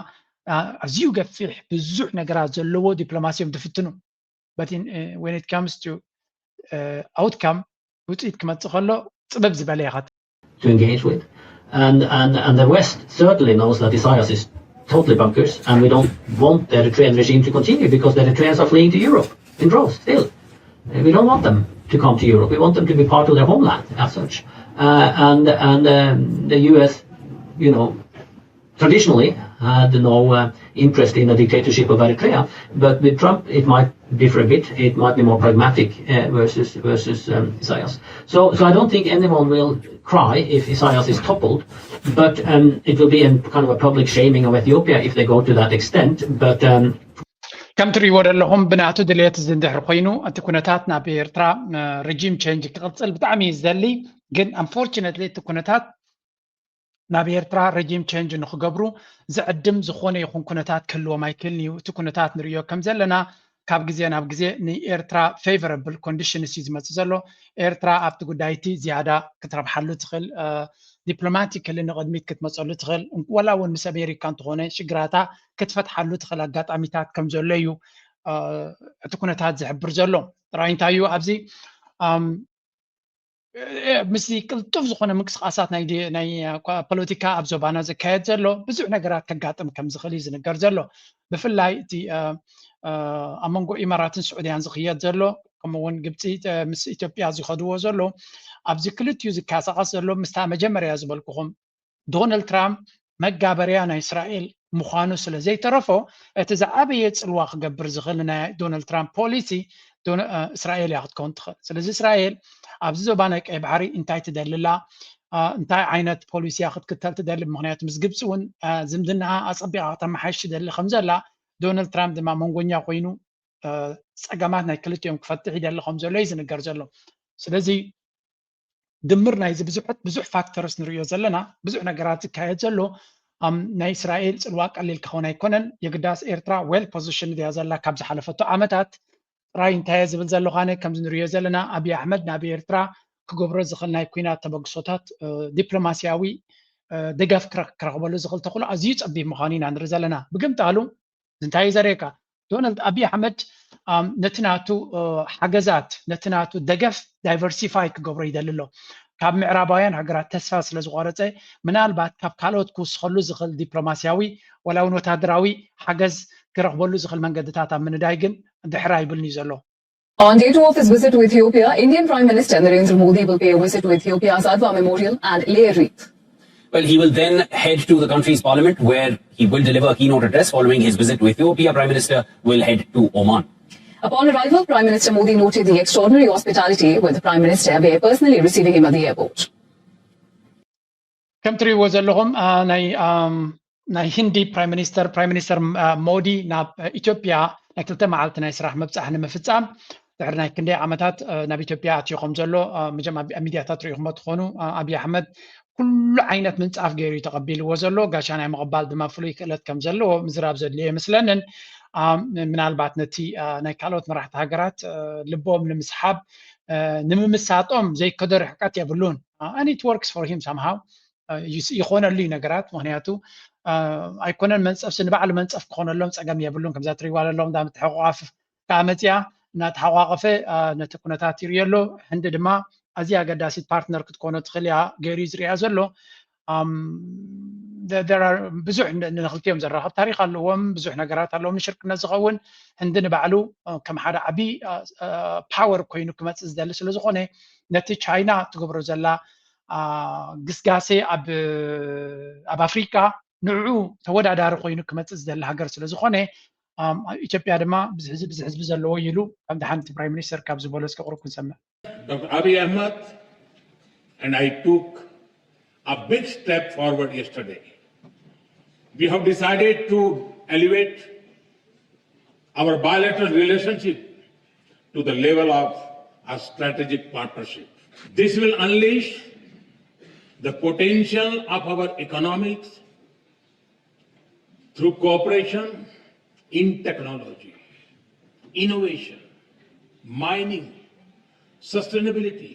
ኣዝዩ ገፊሕ ብዙሕ ነገራት ዘለዎ ዲፕሎማሲ እዮም ዝፍትኑ። But in, uh, when it comes to uh, outcome ውፅኢት ክመፅእ ከሎ ፅብብ ዝበለ ኢኻ to engage with. And, and, and the West certainly knows that Isaias is totally bonkers, and we don't want the Eritrean regime to continue because the Eritreans are fleeing to Europe in droves still. We don't want them to come to Europe. We want them to be part of their homeland as such. Uh, and and um, the U S, you know, traditionally had no uh, interest in a dictatorship of Eritrea, but with Trump it might differ a bit. It might be more pragmatic uh, versus versus um, Isaias. So so I don't think anyone will cry if Isaias is toppled, but um, it will be a kind of a public shaming of Ethiopia if they go to that extent. But um, ከም ትሪእዎ ዘለኹም ብናቱ ድልየት እዚ እንድሕር ኮይኑ እቲ ኩነታት ናብ ኤርትራ ሪጂም ቸንጅ ክቕፅል ብጣዕሚ እዩ ዝደሊ። ግን ኣንፎርችነትሊ እቲ ኩነታት ናብ ኤርትራ regime change ንክገብሩ ዝዕድም ዝኾነ ይኹን ኩነታት ክህልዎም ኣይክእልን እዩ። እቲ ኩነታት ንርእዮ ከም ዘለና ካብ ግዜ ናብ ግዜ ንኤርትራ favorable conditions እዩ ዝመጽእ ዘሎ። ኤርትራ ኣብቲ ጉዳይ እቲ ዝያዳ ክትረብሓሉ ትኽእል፣ diplomatically ንቕድሚት ክትመጸሉ ትኽእል፣ ወላ እውን ምስ ኣሜሪካ እንተኾነ ሽግራታ ክትፈትሓሉ ትኽእል ኣጋጣሚታት ከም ዘሎ እዩ እቲ ኩነታት ዝሕብር ዘሎ። ጥራይ እንታይ እዩ ኣብዚ ምስዚ ቅልጡፍ ዝኾነ ምንቅስቃሳት ናይ ፖለቲካ ኣብ ዞባና ዝካየድ ዘሎ ብዙሕ ነገራት ከጋጥም ከም ዝኽእል እዩ ዝንገር ዘሎ። ብፍላይ እቲ ኣብ መንጎ ኢማራትን ስዑድያን ዝኽየድ ዘሎ፣ ከምኡውን ግብፂ ምስ ኢትዮጵያ ዝኸድዎ ዘሎ፣ ኣብዚ ክልቲኡ ዝከሳቐስ ዘሎ ምስታ መጀመርያ ዝበልኩኹም ዶናልድ ትራምፕ መጋበርያ ናይ እስራኤል ምዃኑ ስለ ዘይተረፎ፣ እቲ ዝዓበየ ፅልዋ ክገብር ዝኽእል ናይ ዶናልድ ትራምፕ ፖሊሲ እስራኤል እያ ክትከውን ትኽእል። ስለዚ እስራኤል ኣብዚ ዞባ ናይ ቀይ ባሕሪ እንታይ ትደሊ ኣላ፣ እንታይ ዓይነት ፖሊሲ እያ ክትክተል ትደሊ፣ ምኽንያቱ ምስ ግብፂ እውን ዝምድና ኣፀቢቓ ከተመሓይሽ ትደሊ ከም ዘላ፣ ዶናልድ ትራምፕ ድማ መንጎኛ ኮይኑ ፀገማት ናይ ክልቲኦም ክፈትሕ ይደሊ ከም ዘሎ እዩ ዝንገር ዘሎ። ስለዚ ድምር ናይዚ ብዙሕ ብዙሕ ፋክተርስ ንሪኦ ዘለና፣ ብዙሕ ነገራት ዝካየድ ዘሎ፣ ናይ እስራኤል ፅልዋ ቀሊል ክኸውን ኣይኮነን። የግዳስ ኤርትራ well positioned እያ ዘላ ካብ ዝሓለፈቶ ዓመታት። ጥራይ እንታይ እየ ዝብል ዘለኹ ኣነ፣ ከምዚ ንሪኦ ዘለና ኣብይ ኣሕመድ ናብ ኤርትራ ክገብሮ ዝኽእል ናይ ኩናት ተበግሶታት ዲፕሎማሲያዊ ደገፍ ክረኽበሉ ዝኽእል ተኽእሎ ኣዝዩ ፀቢብ ምዃኑ ኢና ንርኢ ዘለና። ብግምጣሉ እንታይ እዩ ዘርእየካ? ዶናልድ ኣብይ ኣሕመድ ነቲ ናቱ ሓገዛት፣ ነቲ ናቱ ደገፍ ዳይቨርሲፋይ ክገብሮ ይደሊ ኣሎ። ካብ ምዕራባውያን ሃገራት ተስፋ ስለ ዝቆረፀ፣ ምናልባት ካብ ካልኦት ክውስኸሉ ዝኽእል ዲፕሎማሲያዊ ዋላ እውን ወታደራዊ ሓገዝ ክረኽበሉ ዝኽእል መንገድታት ኣብ ምንዳይ ግን ድሕር ኣይብልን እዩ ዘሎ። On day two of his visit to Ethiopia, Indian Prime Minister Narendra Modi will pay a visit to Ethiopia's Adwa Memorial and lay a wreath. Well, he will then head to the country's parliament, where he will deliver a keynote address. Following his visit to Ethiopia, Prime Minister will head to Oman. Upon arrival, Prime Minister Modi noted the extraordinary hospitality, with the Prime Minister Abiy personally receiving him at the airport. ከም ትሪእዎ ዘለኹም ናይ ናይ ህንዲ ፕራይም ሚኒስተር ፕራይም ሚኒስተር ሞዲ ናብ ኢትዮጵያ ናይ ክልተ መዓልቲ ናይ ስራሕ ምብፃሕ ንምፍፃም ድሕሪ ናይ ክንደይ ዓመታት ናብ ኢትዮጵያ ኣትዩ ከም ዘሎ መቸም ኣብ ሚድያታት ሪኢኹሞ ትኾኑ። ኣብይ ኣሕመድ ኩሉ ዓይነት ምንፃፍ ገይሩ እዩ ተቐቢልዎ ዘሎ። ጋሻ ናይ ምቕባል ድማ ፍሉይ ክእለት ከም ዘለዎ ምዝራብ ዘድልዮ ኣይመስለንን። ምናልባት ነቲ ናይ ካልኦት መራሕቲ ሃገራት ልቦም ንምስሓብ ንምምሳጦም ዘይከዶ ርሕቀት የብሉን። And it works for him somehow። ይኾነሉ እዩ ነገራት። ምኽንያቱ ኣይኮነን መንፀፍሲ ንባዕሉ መንፀፍ ክኾነሎም ፀገም የብሉን። ከምዛ ትሪዋ ዘለኹም ዳ ምትሕቋፍ ከዓ መፅያ እናተሓቋቐፈ ነቲ ኩነታት ይርእዮ ኣሎ። ህንዲ ድማ ኣዝያ ኣገዳሲት ፓርትነር ክትኮኖ ትኽእል እያ ገይሩ እዩ ዝርእያ ዘሎ። ብዙሕ ንክልቲኦም ዘራኽብ ታሪክ ኣለዎም፣ ብዙሕ ነገራት ኣለዎም ንሽርክነት ዝኸውን። ህንዲ ንባዕሉ ከም ሓደ ዓብዪ ፓወር ኮይኑ ክመፅእ ዝደሊ ስለዝኾነ ነቲ ቻይና ትገብሮ ዘላ ግስጋሴ ኣብ ኣፍሪካ ንዕኡ ተወዳዳሪ ኮይኑ ክመፅእ ዝደሊ ሃገር ስለዝኾነ ኢትዮጵያ ድማ ብዝሕ ህዝቢ ዘለዎ ኢሉ ከም ደሓንቲ ፕራይም ሚኒስተር ካብ ዝበሎ እስከ ቁሩብ ክንሰምዕ። Doctor Abiy Ahmed and I took a big step forward yesterday. We have decided to elevate our bilateral relationship to the level of a strategic partnership. This will unleash the potential of our economics through cooperation in technology, innovation, mining, sustainability,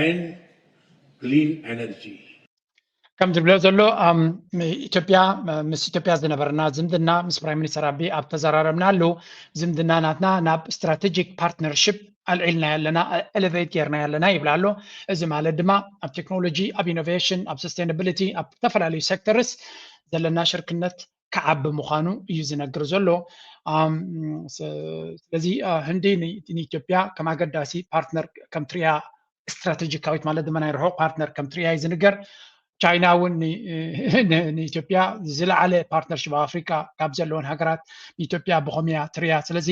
and clean energy. ከም ዝብሎ ዘሎ ኢትዮጵያ ምስ ኢትዮጵያ ዝነበረና ዝምድና ምስ ፕራይም ሚኒስተር ኣቢ ኣብ ተዘራረብናሉ ዝምድና ናትና ናብ ስትራቴጂክ ፓርትነርሽፕ ኣልዒልና ኣለና፣ ኤሌቬት ጌርና ኣለና ይብላ ኣሎ። እዚ ማለት ድማ ኣብ ቴክኖሎጂ፣ ኣብ ኢኖቬሽን፣ ኣብ ሰስቴናብሊቲ፣ ኣብ ዝተፈላለዩ ሴክተርስ ዘለና ሽርክነት ክዓቢ ምዃኑ እዩ ዝነግር ዘሎ። ስለዚ ህንዲ ንኢትዮጵያ ከም ኣገዳሲ ፓርትነር ከም ትሪያ ስትራቴጂካዊት ማለት ድማ ናይ ርሑቕ ፓርትነር ከም ትሪያ እዩ ዝንገር። ቻይና እውን ንኢትዮጵያ ዝለዓለ ፓርትነርሽፕ ኣብ ኣፍሪካ ካብ ዘለወን ሃገራት ንኢትዮጵያ ብኸምያ ትሪያ። ስለዚ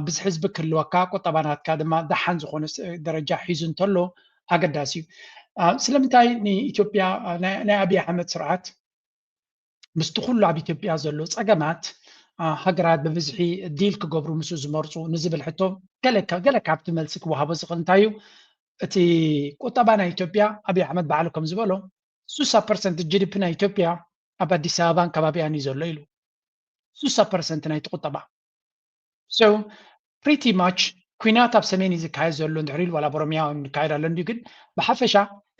ብዙሕ ህዝቢ ክህልወካ ቁጠባ ናትካ ድማ ደሓን ዝኾነ ደረጃ ሒዙ እንተሎ ኣገዳሲ እዩ። ስለምንታይ ንኢትዮጵያ ናይ ኣብይ ኣሕመድ ስርዓት ምስቲ ኩሉ ኣብ ኢትዮጵያ ዘሎ ፀገማት ሃገራት ብብዝሒ ዲል ክገብሩ ምስኡ ዝመርፁ ንዝብል ሕቶ ገለ ካብቲ መልሲ ክወሃቦ ዝኽእል እንታይ እዩ? እቲ ቁጠባ ናይ ኢትዮጵያ ኣብይ ኣሕመድ ባዕሉ ከም ዝበሎ ስሳ ፐርሰንት ጂ ዲ ፒ ናይ ኢትዮጵያ ኣብ ኣዲስ ኣበባን ከባቢኣን እዩ ዘሎ ኢሉ። ስሳ ፐርሰንት ናይቲ ቁጠባ። So pretty much ኩናት ኣብ ሰሜን እዩ ዝካየድ ዘሎ እንድሕር ኢሉ ዋላ ኣብ ኦሮሚያ ይካየድ ኣሎ እንድዩ፣ ግን ብሓፈሻ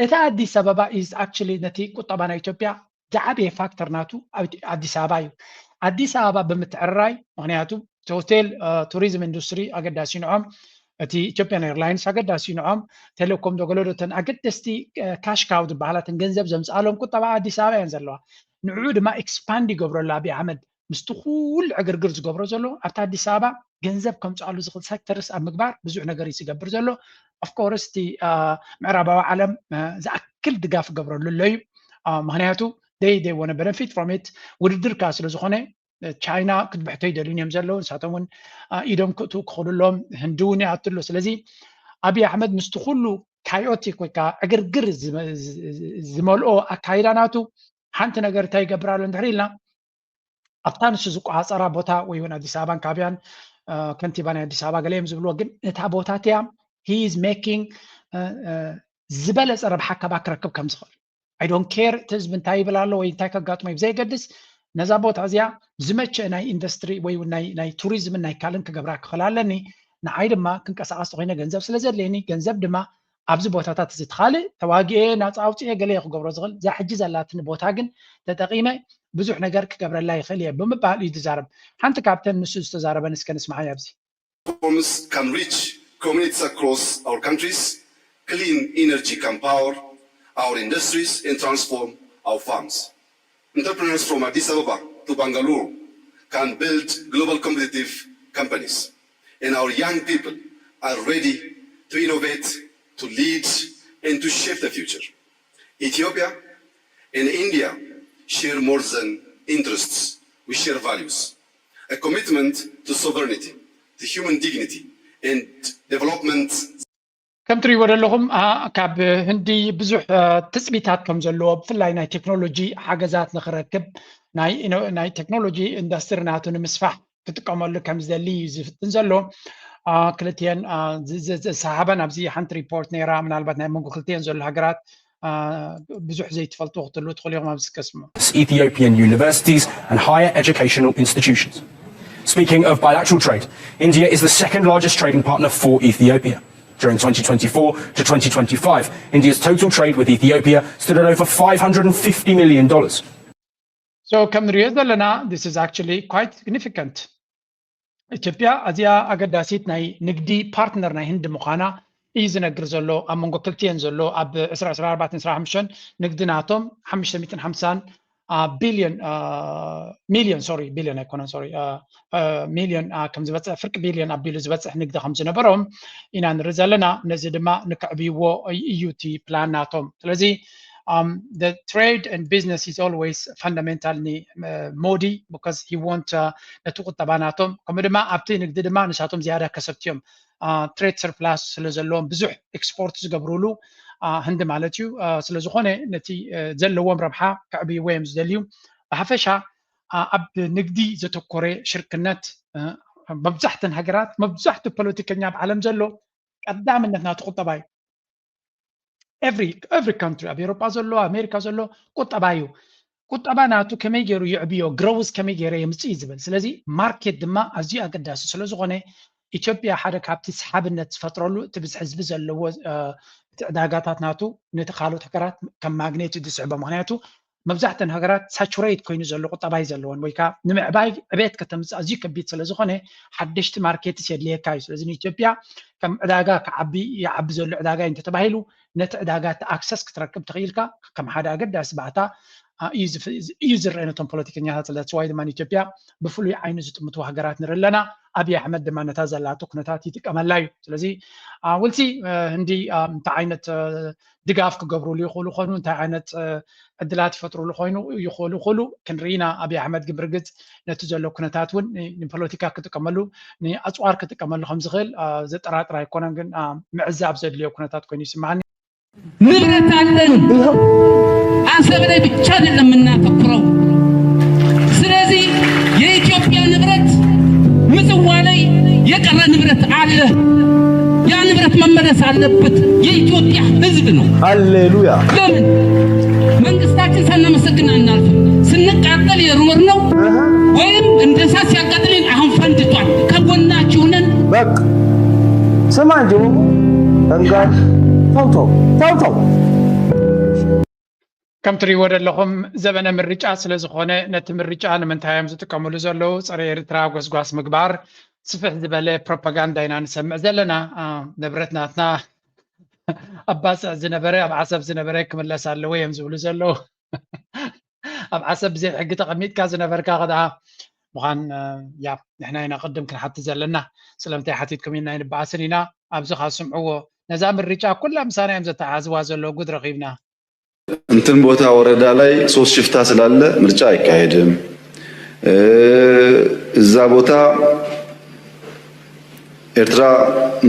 እቲ ኣዲስ ኣበባ is actually ነቲ ቁጠባ ናይ ኢትዮጵያ ዝዓበየ ፋክተር ናቱ ኣብ ኣዲስ ኣበባ እዩ። ኣዲስ ኣበባ ብምትዕርራይ፣ ምክንያቱ እቲ ሆቴል፣ ቱሪዝም ኢንዱስትሪ ኣገዳሲ ንዖም፣ እቲ ኢትዮጵያን ኤርላይንስ ኣገዳሲ ንዖም፣ ቴሌኮም ዶ ገለዶተን ኣገደስቲ ካሽ ካው ዝበሃላትን ገንዘብ ዘምፅኣሎም ቁጠባ ኣዲስ ኣበባ እየን ዘለዋ። ንዕኡ ድማ ኤክስፓንድ ይገብረሉ ኣብይ ኣሕመድ ምስቲ ኩሉ ዕግርግር ዝገብሮ ዘሎ ኣብቲ ኣዲስ ኣበባ ገንዘብ ከምፅኣሉ ዝኽእል ሴክተርስ ኣብ ምግባር ብዙሕ ነገር እዩ ዝገብር ዘሎ። ኦፍኮርስ እቲ ምዕራባዊ ዓለም ዝኣክል ድጋፍ ገብረሉ ኣሎ እዩ። ምክንያቱ they they want benefit from it ውድድር ከዓ ስለ ዝኾነ ቻይና ክትብሕቶ ይደልዩን እዮም ዘለዉ። ንሳቶም እውን ኢዶም ክእትዉ ክኽእሉ ኣለዎም። ህንዲ እውን ይኣቱ ኣሎ። ስለዚ ኣብይ ኣሕመድ ምስቲ ኩሉ ካዮቲክ ወይ ከዓ ዕግርግር ዝመልኦ ኣካይዳ ናቱ ሓንቲ ነገር እንታይ ይገብር ኣሎ እንድሕር ኢልና ኣብታ ንሱ ዝቆፃፀራ ቦታ ወይ እውን ኣዲስ ኣበባን ካቢያን ከንቲባ ናይ ኣዲስ ኣበባ ገለ እዮም ዝብልዎ፣ ግን እታ ቦታ እቲያ he is making ዝበለፀ ረብሓ ካባ ክረክብ ከም ዝኽእል I don't care እቲ ህዝቢ እንታይ ይብል ኣሎ ወይ እንታይ ከጋጥሞ እዩ ብዘየገድስ ነዛ ቦታ እዚኣ ዝመቸእ ናይ ኢንዱስትሪ ወይ እውን ናይ ቱሪዝምን ናይ ካልእን ክገብራ ክኽእል ኣለኒ። ንዓይ ድማ ክንቀሳቐስ ተኮይነ ገንዘብ ስለ ዘድልየኒ ገንዘብ ድማ ኣብዚ ቦታታት እዚ እቲ ካልእ ተዋጊኤ ናፃ ኣውፅኤ ገለ ክገብሮ ዝኽእል እዛ ሕጂ ዘላትኒ ቦታ ግን ተጠቒመ ብዙሕ ነገር ክገብረላ ይኽእል እየ ብምባል እዩ ዝዛረብ። ሓንቲ ካብተን ንሱ ዝተዛረበን እስከ ንስማዓይ ኣብዚ። Reforms can reach communities across our countries. Clean energy can power our industries and transform our farms. Entrepreneurs from Addis Ababa to Bangalore can build global competitive companies. And our young people are ready to innovate, to lead, and to shape the future. Ethiopia and India share more than interests. We share values, a commitment to sovereignty, to human dignity, and development. ከም ትሪእዎ ዘለኹም ካብ ህንዲ ብዙሕ ትፅቢታት ከም ዘለዎ ብፍላይ ናይ ቴክኖሎጂ ሓገዛት ንክረክብ ናይ ቴክኖሎጂ ኢንዱስትሪ ናቱ ንምስፋሕ ክጥቀመሉ ከም ዝደሊ እዩ ዝፍትን ዘሎ። ክልቲኤን ዝሰሓበን ኣብዚ ሓንቲ ሪፖርት ነይራ ምናልባት ናይ መንጎ ክልቲኤን ዘሎ ሃገራት ብዙሕ ዘይትፈልጥዎ ክትህልዉ ትኽእሉ ኢኹም ኣብዚ ከስምዑ። Ethiopian universities and higher educational institutions. Speaking of bilateral trade, India is the second largest trading partner for Ethiopia. During twenty twenty-four to twenty twenty-five, India's total trade with Ethiopia stood at over five hundred and fifty million dollars. So ከም ንሪኦ ዘለና this is actually quite significant. ኢትዮጵያ ኣዝያ ኣገዳሲት ናይ ንግዲ ፓርትነር ናይ ህንዲ ምዃና እዩ ዝነግር ዘሎ ኣብ መንጎ ክልቲኤን ዘሎ ኣብ ዕስራ ዕስራ ኣርባዕተን ዕስራ ሓሙሽተን ንግዲ ናቶም ሓሙሽተ ሚእትን ሓምሳን ቢልዮን ሚልዮን ሶሪ ቢልዮን ኣይኮነን ሶሪ ሚልዮን ከም ዝበፅሕ ፍርቂ ቢልዮን ኣቢሉ ዝበፅሕ ንግዲ ከም ዝነበሮም ኢና ንርኢ ዘለና። ነዚ ድማ ንክዕብይዎ እዩ እቲ ፕላን ናቶም። ስለዚ trade and business is always fundamental ን ሞዲ because he want ነቲ ቁጠባ ናቶም ከምኡ ድማ ኣብቲ ንግዲ ድማ ንሳቶም ዝያዳ ከሰብቲ እዮም። ትሬድ ሰርፕላስ ስለ ዘለዎም ብዙሕ ኤክስፖርት ዝገብሩሉ ህንዲ ማለት እዩ። ስለዝኾነ ነቲ ዘለዎም ረብሓ ከዕብይዎ እዮም ዝደልዩ። ብሓፈሻ ኣብ ንግዲ ዘተኮረ ሽርክነት መብዛሕተን ሃገራት መብዛሕትኡ ፖለቲከኛ ኣብ ዓለም ዘሎ ቀዳምነት ናቱ ቁጠባ እዩ። every every country ኣብ ኤሮጳ ዘሎ ኣሜሪካ ዘሎ ቁጠባ እዩ። ቁጠባ ናቱ ከመይ ገይሩ የዕብዮ growth ከመይ ገይረ የምፅእ እዩ ዝብል። ስለዚ ማርኬት ድማ ኣዝዩ ኣገዳሲ ስለዝኾነ ኢትዮጵያ ሓደ ካብቲ ሰሓብነት ዝፈጥረሉ እቲ ብዝሒ ህዝቢ ዘለዎ እቲ ዕዳጋታት ናቱ ነቲ ካልኦት ሃገራት ከም ማግኔት እዩ ዝስሕቦ። ምክንያቱ መብዛሕተን ሃገራት ሳቹሬት ኮይኑ ዘሎ ቁጠባ እዩ ዘለወን ወይ ከዓ ንምዕባይ ዕቤት ከተምፅእ ኣዝዩ ከቢድ ስለዝኾነ ሓደሽቲ ማርኬትስ የድልየካ እዩ። ስለዚ ንኢትዮጵያ ከም ዕዳጋ ክዓቢ ይዓቢ ዘሎ ዕዳጋ እዩ እንተተባሂሉ ነቲ ዕዳጋ እቲ ኣክሰስ ክትረክብ ተኽኢልካ ከም ሓደ ኣገዳሲ ባእታ እዩ ዝረአ ነቶም ፖለቲከኛታት። ስለዚ ዋይ ድማ ንኢትዮጵያ ብፍሉይ ዓይኒ ዝጥምትዋ ሃገራት ንርኢ ኣለና። ኣብይ ኣሕመድ ድማ ነታ ዘላቶ ኩነታት ይጥቀመላ እዩ። ስለዚ ውልሲ ህንዲ እንታይ ዓይነት ድጋፍ ክገብሩሉ ይኽእሉ ይኾኑ፣ እንታይ ዓይነት ዕድላት ይፈጥሩሉ ኮይኑ ይኽእሉ ይኽእሉ ክንርኢ ኢና። ኣብይ ኣሕመድ ግን ብርግፅ ነቲ ዘሎ ኩነታት እውን ንፖለቲካ ክጥቀመሉ ንኣፅዋር ክጥቀመሉ ከም ዝኽእል ዘጠራጥር ኣይኮነን። ግን ምዕዛብ ዘድልዮ ኩነታት ኮይኑ ይስማዓኒ። ንብረት አለን። አሰብ ላይ ብቻ አይደለም የምናተኩረው። ስለዚህ የኢትዮጵያ ንብረት ምጽዋ ላይ የቀረ ንብረት አለ። ያ ንብረት መመለስ አለበት። የኢትዮጵያ ሕዝብ ነው። ሃሌሉያ። ለምን መንግስታችን ሳናመሰግን አናልፍም። ስንቃጠል የኖርነው ወይም እንደ እሳት ሲያቃጥልን አሁን ፈንድቷል። ከጎናችሁ ነን። በቃ ስማ እንጂ ፈንጋሽ ተው ተው ተው ተው። ከም ትሪእዎ ዘለኹም ዘበነ ምርጫ ስለ ዝኾነ ነቲ ምርጫ ንምንታይ እዮም ዝጥቀምሉ ዘለዉ? ፀረ ኤርትራ ጎስጓስ ምግባር ስፍሕ ዝበለ ፕሮፓጋንዳ ኢና ንሰምዕ ዘለና። ንብረት ናትና ኣብ ባፅዕ ዝነበረ ኣብ ዓሰብ ዝነበረ ክምለስ ኣለዎ እዮም ዝብሉ ዘለዉ። ኣብ ዓሰብ ብዘይ ሕጊ ተቐሚጥካ ዝነበርካ ከኣ ምዃን ያ ንሕና ኢና ቅድም ክንሓትት ዘለና። ስለምንታይ ሓቲትኩም ኢልና ኣይንበኣስን ኢና። ኣብዚ ካስምዕዎ ነዛ ምርጫ ኩላ ምሳና እዮም ዘተሓዝዋ ዘለዉ። ጉድ ረኺብና። እንትን ቦታ ወረዳ ላይ ሶስት ሽፍታ ስላለ ምርጫ አይካሄድም። እዛ ቦታ ኤርትራ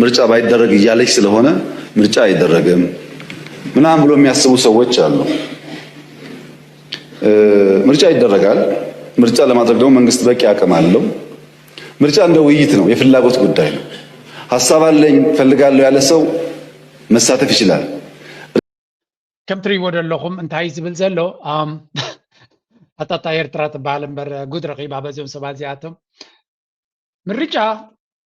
ምርጫ ባይደረግ እያለች ስለሆነ ምርጫ አይደረግም ምናምን ብሎ የሚያስቡ ሰዎች አሉ። ምርጫ ይደረጋል። ምርጫ ለማድረግ ደግሞ መንግስት በቂ አቅም አለው። ምርጫ እንደ ውይይት ነው፣ የፍላጎት ጉዳይ ነው። ሀሳብ አለኝ ፈልጋለሁ ያለ ሰው መሳተፍ ይችላል። ከም ትሪእዎ ዘለኹም እንታይ ዝብል ዘሎ ኣታታ ኤርትራ ትበሃል እምበር ጉድ ረኺባ በዚኦም ሰባት እዚኣቶም ምርጫ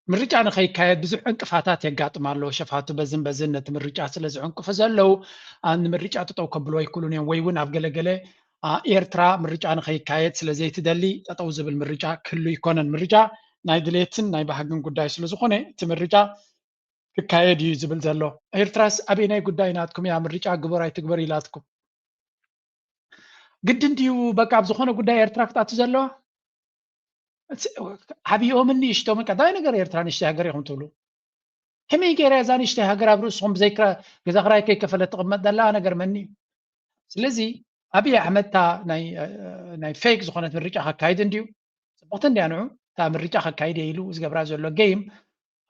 ምርጫ ንኸይካየድ ብዙሕ ዕንቅፋታት የጋጥም ኣሎ። ሸፋቱ በዝን በዝን ነቲ ምርጫ ስለ ዝዕንቅፉ ዘለዉ ንምርጫ ጥጠው ከብሎ ኣይክእሉን እዮም። ወይ እውን ኣብ ገለገለ ኤርትራ ምርጫ ንኸይካየድ ስለ ዘይትደሊ ጠጠው ዝብል ምርጫ ክህሉ ይኮነን። ምርጫ ናይ ድሌትን ናይ ባህግን ጉዳይ ስለ ዝኾነ እቲ ምርጫ ክካየድ እዩ ዝብል ዘሎ። ኤርትራስ ኣበየናይ ጉዳይ ናትኩም እያ ምርጫ ግበር ኣይትግበር ኢላትኩም? ግድን ድዩ በቃ ኣብ ዝኾነ ጉዳይ ኤርትራ ክትኣቱ ዘለዋ? ዓብይኦምን ንእሽቶምን ቀዳማይ ነገር ኤርትራ ንእሽተይ ሃገር ኢኹም ትብሉ። ከመይ ገይራ እዛ ንእሽተይ ሃገር ኣብ ርእስኹም ብዘይ ገዛ ክራይ ከይከፈለት ትቕመጥ ዘላ ነገር መኒ እዩ? ስለዚ ኣብይ ኣሕመድ እታ ናይ ፌክ ዝኾነት ምርጫ ከካይድ እንድዩ ጽቡቕቲ እንድያ ንዑ እታ ምርጫ ከካይድ ኢሉ ዝገብራ ዘሎ ገይም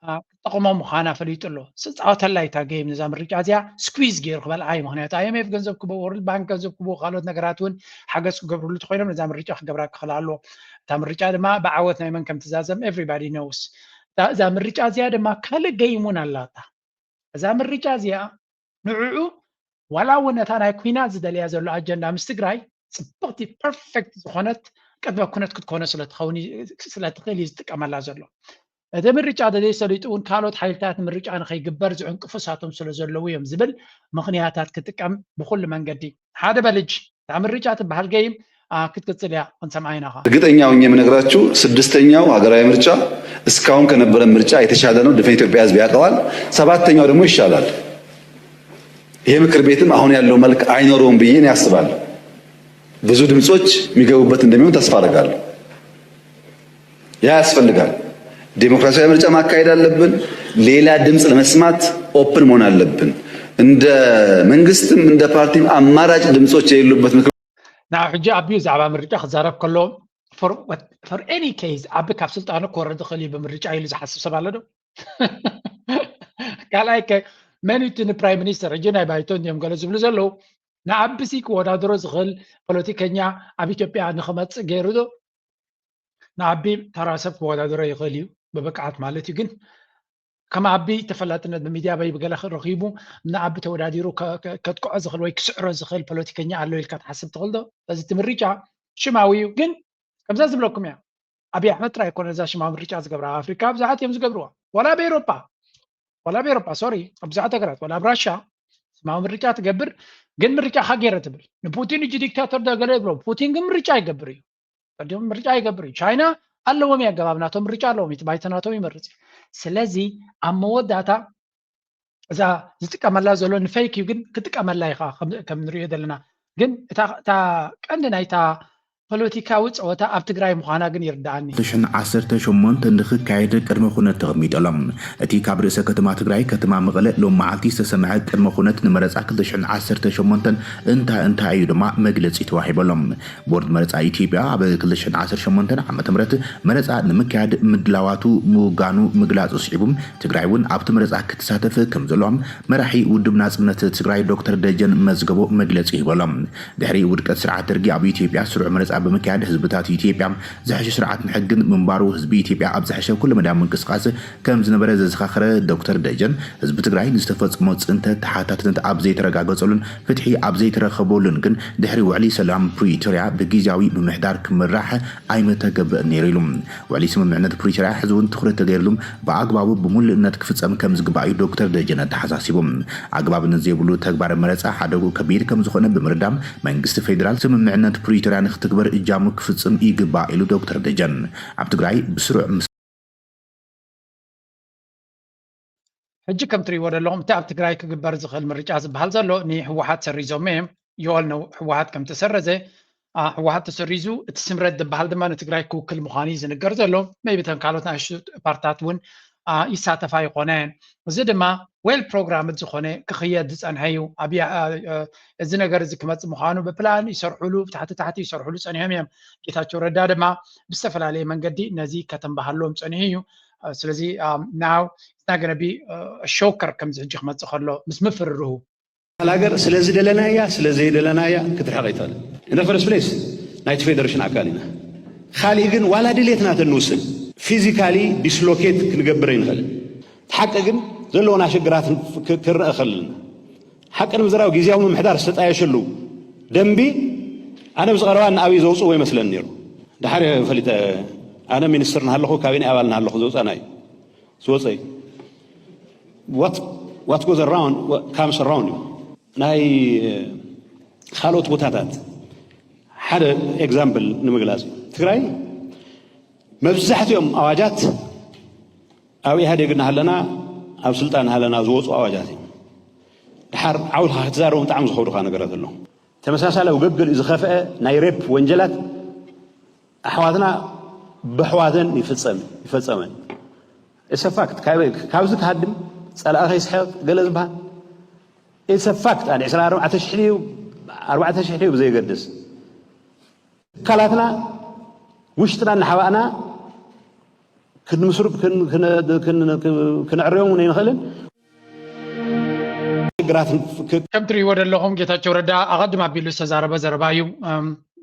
ክትጠቕሞ ምዃና ፈሊጡ ኣሎ። ዝፃወተላ እታ ጌም ነዛ ምርጫ እዚኣ ስኩዝ ገይሩ ክበልዓ እዩ። ምክንያቱ ኣይኤምኤፍ ገንዘብ ክቦ፣ ወርልድ ባንክ ገንዘብ ክቦ፣ ካልኦት ነገራት እውን ሓገዝ ክገብርሉ ተኮይኖም ነዛ ምርጫ ክገብራ ክኽእል ኣለዎ። እታ ምርጫ ድማ ብዓወት ናይ መን ከም ትዛዘም everybody knows። እዛ ምርጫ እዚኣ ድማ ካልእ ጌም እውን ኣላታ። እዛ ምርጫ እዚኣ ንዕዑ ዋላ እውን ነታ ናይ ኩናት ዝደልያ ዘሎ ኣጀንዳ ምስ ትግራይ ፅብቕቲ ፐርፌክት ዝኾነት ቅድመ ኩነት ክትኮነ ስለትኸውን ስለትኽእል እዩ ዝጥቀመላ ዘሎ። እቲ ምርጫ ተዘይሰሊጡ እውን ካልኦት ሓይልታት ምርጫ ንኸይግበር ዝዕንቅፉ እሳቶም ስለ ዘለዉ እዮም ዝብል ምኽንያታት ክጥቀም ብኩሉ መንገዲ ሓደ በልጅ እታ ምርጫ ትበሃል ገይም ክትቅፅል እያ ክንሰምዓ ኢና። እርግጠኛ ሆኜ የምነግራችሁ ስድስተኛው ሀገራዊ ምርጫ እስካሁን ከነበረ ምርጫ የተሻለ ነው። ድፍን ኢትዮጵያ ህዝብ ያውቀዋል። ሰባተኛው ደግሞ ይሻላል። ይሄ ምክር ቤትም አሁን ያለው መልክ አይኖረውም ብዬ እኔ አስባለሁ። ብዙ ድምጾች የሚገቡበት እንደሚሆን ተስፋ አደርጋለሁ። ያ ያስፈልጋል። ዴሞክራሲያዊ ምርጫ ማካሄድ አለብን። ሌላ ድምፅ ለመስማት ኦፕን መሆን አለብን። እንደ መንግስትም እንደ ፓርቲም አማራጭ ድምጾች የሌሉበት ምክር ንዓ ሕጂ ኣቢዩ ዛዕባ ምርጫ ክዛረብ ከሎ for any case ኣቢ ካብ ስልጣኑ ክወርድ ይኽእል እዩ ብምርጫ ኢሉ ዝሓስብ ሰብ ኣሎ ዶ? ካልኣይ ከ መን እቲ ንፕራይም ሚኒስተር ሕጂ ናይ ባይቶ እንዲዮም ገለ ዝብሉ ዘለዉ ንኣቢሲ ክወዳደሮ ዝኽእል ፖለቲከኛ ኣብ ኢትዮጵያ ንክመፅእ ገይሩ ዶ? ንኣቢ ተራ ሰብ ክወዳደሮ ይኽእል እዩ ብብቅዓት ማለት እዩ። ግን ከም ኣቢ ተፈላጥነት ብሚድያ በይ ብገለ ረኺቡ ንኣቢ ተወዳዲሩ ከጥቅዖ ዝኽእል ወይ ክስዕሮ ዝኽእል ፖለቲከኛ ኣሎ ኢልካ ትሓስብ ትኽእል ዶ? በዚ እቲ ምርጫ ሽማዊ እዩ። ግን ከምዛ ዝብለኩም እያ ኣብይ ኣሕመድ ጥራይ ኣይኮነ እዛ ሽማዊ ምርጫ ዝገብራ ኣብ ኣፍሪካ ብዙሓት እዮም ዝገብርዋ ዋላ ኣብ ኤሮጳ ዋላ ኣብ ኤሮጳ ሶሪ ኣብ ብዙሓት ሃገራት ዋላ ኣብ ራሻ ሽማዊ ምርጫ ትገብር ግን ምርጫ ካገይረ ትብል ንፑቲን እጂ ዲክታተር ዶ ገለ ይብሎ ፑቲን ግን ምርጫ ይገብር እዩ ቀዲሙ ምርጫ ይገብር እዩ ቻይና ኣለዎም እዩ ኣገባብ ናቶም ምርጫ ኣለዎም እቲ ባይተ ናቶም ይመርፅ እዩ ስለዚ ኣብ መወዳእታ እዛ ዝጥቀመላ ዘሎ ንፈይክ እዩ ግን ክጥቀመላ ኢኻ ከም ንሪኦ ዘለና ግን እታ ቀንዲ ናይታ ፖለቲካዊ ፀወታ ኣብ ትግራይ ምዃና ግን ይርድኣኒ። ክልተ ሽሕን ዓሰርተ ሸሞንተን ንኽካየድ ቅድመ ኩነት ተቐሚጡ ኣሎ። እቲ ካብ ርእሰ ከተማ ትግራይ ከተማ መቐለ ሎም መዓልቲ ዝተሰምዐ ቅድመ ኩነት ንመረፃ ክልተ ሽሕን ዓሰርተ ሸሞንተን እንታይ እንታይ እዩ ድማ መግለፂ ተዋሂቡ ኣሎ። ቦርድ መረፃ ኢትዮጵያ ኣብ ክልተ ሽሕን ዓሰርተ ሸሞንተን ዓመተ ምህረት መረፃ ንምክያድ ምድላዋቱ ምውጋኑ ምግላፁ ስዒቡ ትግራይ እውን ኣብቲ መረፃ ክትሳተፍ ከም ዘለዋ መራሒ ውድብ ናፅነት ትግራይ ዶክተር ደጀን መዝገቦ መግለፂ ሂቡ ኣሎ። ድሕሪ ውድቀት ስርዓት ደርጊ ኣብ ኢትዮጵያ ስሩዕ መረፃ ብምክያድ ህዝብታት ኢትዮጵያ ዝሐሸ ስርዓትን ሕግን ምንባሩ ህዝቢ ኢትዮጵያ ኣብ ዝሐሸ ኩለ መዳያዊ ምንቅስቃስ ከም ዝነበረ ዘዘኻኸረ ዶክተር ደጀን፣ ህዝቢ ትግራይ ንዝተፈጸሞ ጽንተት ተሓታትነት ኣብ ዘይተረጋገጸሉን ፍትሒ ኣብ ዘይተረኸበሉን ግን ድሕሪ ውዕሊ ሰላም ፕሪቶርያ ብግዝያዊ ምምሕዳር ክምራሕ ኣይምተገብእን ነይሩ ኢሉ። ውዕሊ ስምምዕነት ፕሪቶርያ ሕዚ እውን ትኹረት ተገይርሉ ብኣግባቡ ብምሉእነት ክፍጸም ከም ዝግባእ እዩ ዶክተር ደጀን ኣተሓሳሲቡ። ኣግባብነት ዘይብሉ ተግባር መረጻ ሓደግኡ ከቢድ ከም ዝኾነ ብምርዳም መንግስቲ ፌዴራል ስምምዕነት ፕሪቶርያ ንክትግበር እጃሙ ክፍጽም ይግባእ ኢሉ ዶክተር ደጀን። ኣብ ትግራይ ብስሩዕ ምስ ሕጂ ከም ትሪእዎ ዘለኹም እቲ ኣብ ትግራይ ክግበር ዝኽእል ምርጫ ዝበሃል ዘሎ ንህወሓት ሰሪዞሞ እዮም። You all know ህወሓት ከም ተሰረዘ፣ ህወሓት ተሰሪዙ እቲ ስምረት ዝበሃል ድማ ንትግራይ ክውክል ምዃኑ እዩ ዝንገር ዘሎ። Maybe እተን ካልኦት ንኣሽቱ ፓርትታት እውን ይሳተፋ ይኾና እየን። እዚ ድማ well programmed ዝኾነ ክኽየድ ዝፀንሐ እዩ። ኣብ እዚ ነገር እዚ ክመፅእ ምዃኑ ብፕላን ይሰርሑሉ፣ ብታሕቲ ታሕቲ ይሰርሑሉ ፀኒሖም እዮም። ጌታቸው ረዳ ድማ ብዝተፈላለየ መንገዲ ነዚ ከተንባሃሎም ፀኒሑ እዩ። ስለዚ now it's not gonna be a shocker ከምዚ ሕጂ ክመፅእ ከሎ ምስ ምፍርርሁ። ሃገር ስለ ዝደለናያ ስለ ዘይደለናያ ክትርሕቕ ኣይትኽእልን። In the first place ናይቲ ፌደሬሽን ኣካል ኢና። ካሊእ ግን ዋላ ድሌትና ተንውስን physically dislocate ክንገብር ኣይንኽእልን። ሓቂ ግን ዘለዎና ሽግራት ክረአ ከለና ሓቂ ንምዝራብ ግዝያዊ ምምሕዳር ዝተጣየሸሉ ደንቢ ኣነ ብዝቐረባ ንኣብይ ዘውፅእዎ ይመስለኒ ነይሩ። ድሓር ፈሊጠ ኣነ ሚኒስትር እናሃለኹ ካቢነ ኣባል እናሃለኹ ዘውፀና እዩ ዝወፀ እዩ። What goes around comes around እዩ። ናይ ካልኦት ቦታታት ሓደ example ንምግላፅ እዩ። ትግራይ መብዛሕትኦም ኣዋጃት ኣብ ኢህኣዴግ እናሃለና ኣብ ስልጣን እናሃለና ዝወፁ ኣዋጃት እዮም። ድሓር ዓውልካ ክትዛረቦም ብጣዕሚ ዝኸብዱኻ ነገራት ኣለዉ። ተመሳሳሊ ኣብ ገገሊኡ ዝኸፍአ ናይ rape ወንጀላት ኣሕዋትና ብኣሕዋተን ይፍፀም ይፈፀመን። It's a fact። ካብዚ ክሃድም ፀላኢ ከይስሕቕ ገለ ዝበሃል It's a fact። ኣነ ዕስራን ኣርባዕተን ሽሕን ድዩ ኣርባዕተ ሽሕ ድዩ ብዘየገድስ ትካላትና ውሽጥና እናሓባእና ክነዕርዮም እውን ኣይንኽእልን። ከም ትርእይዎ ዘለኹም ጌታቸው ረዳ ኣቐድም ኣቢሉ ዝተዛረበ ዘረባ እዩ።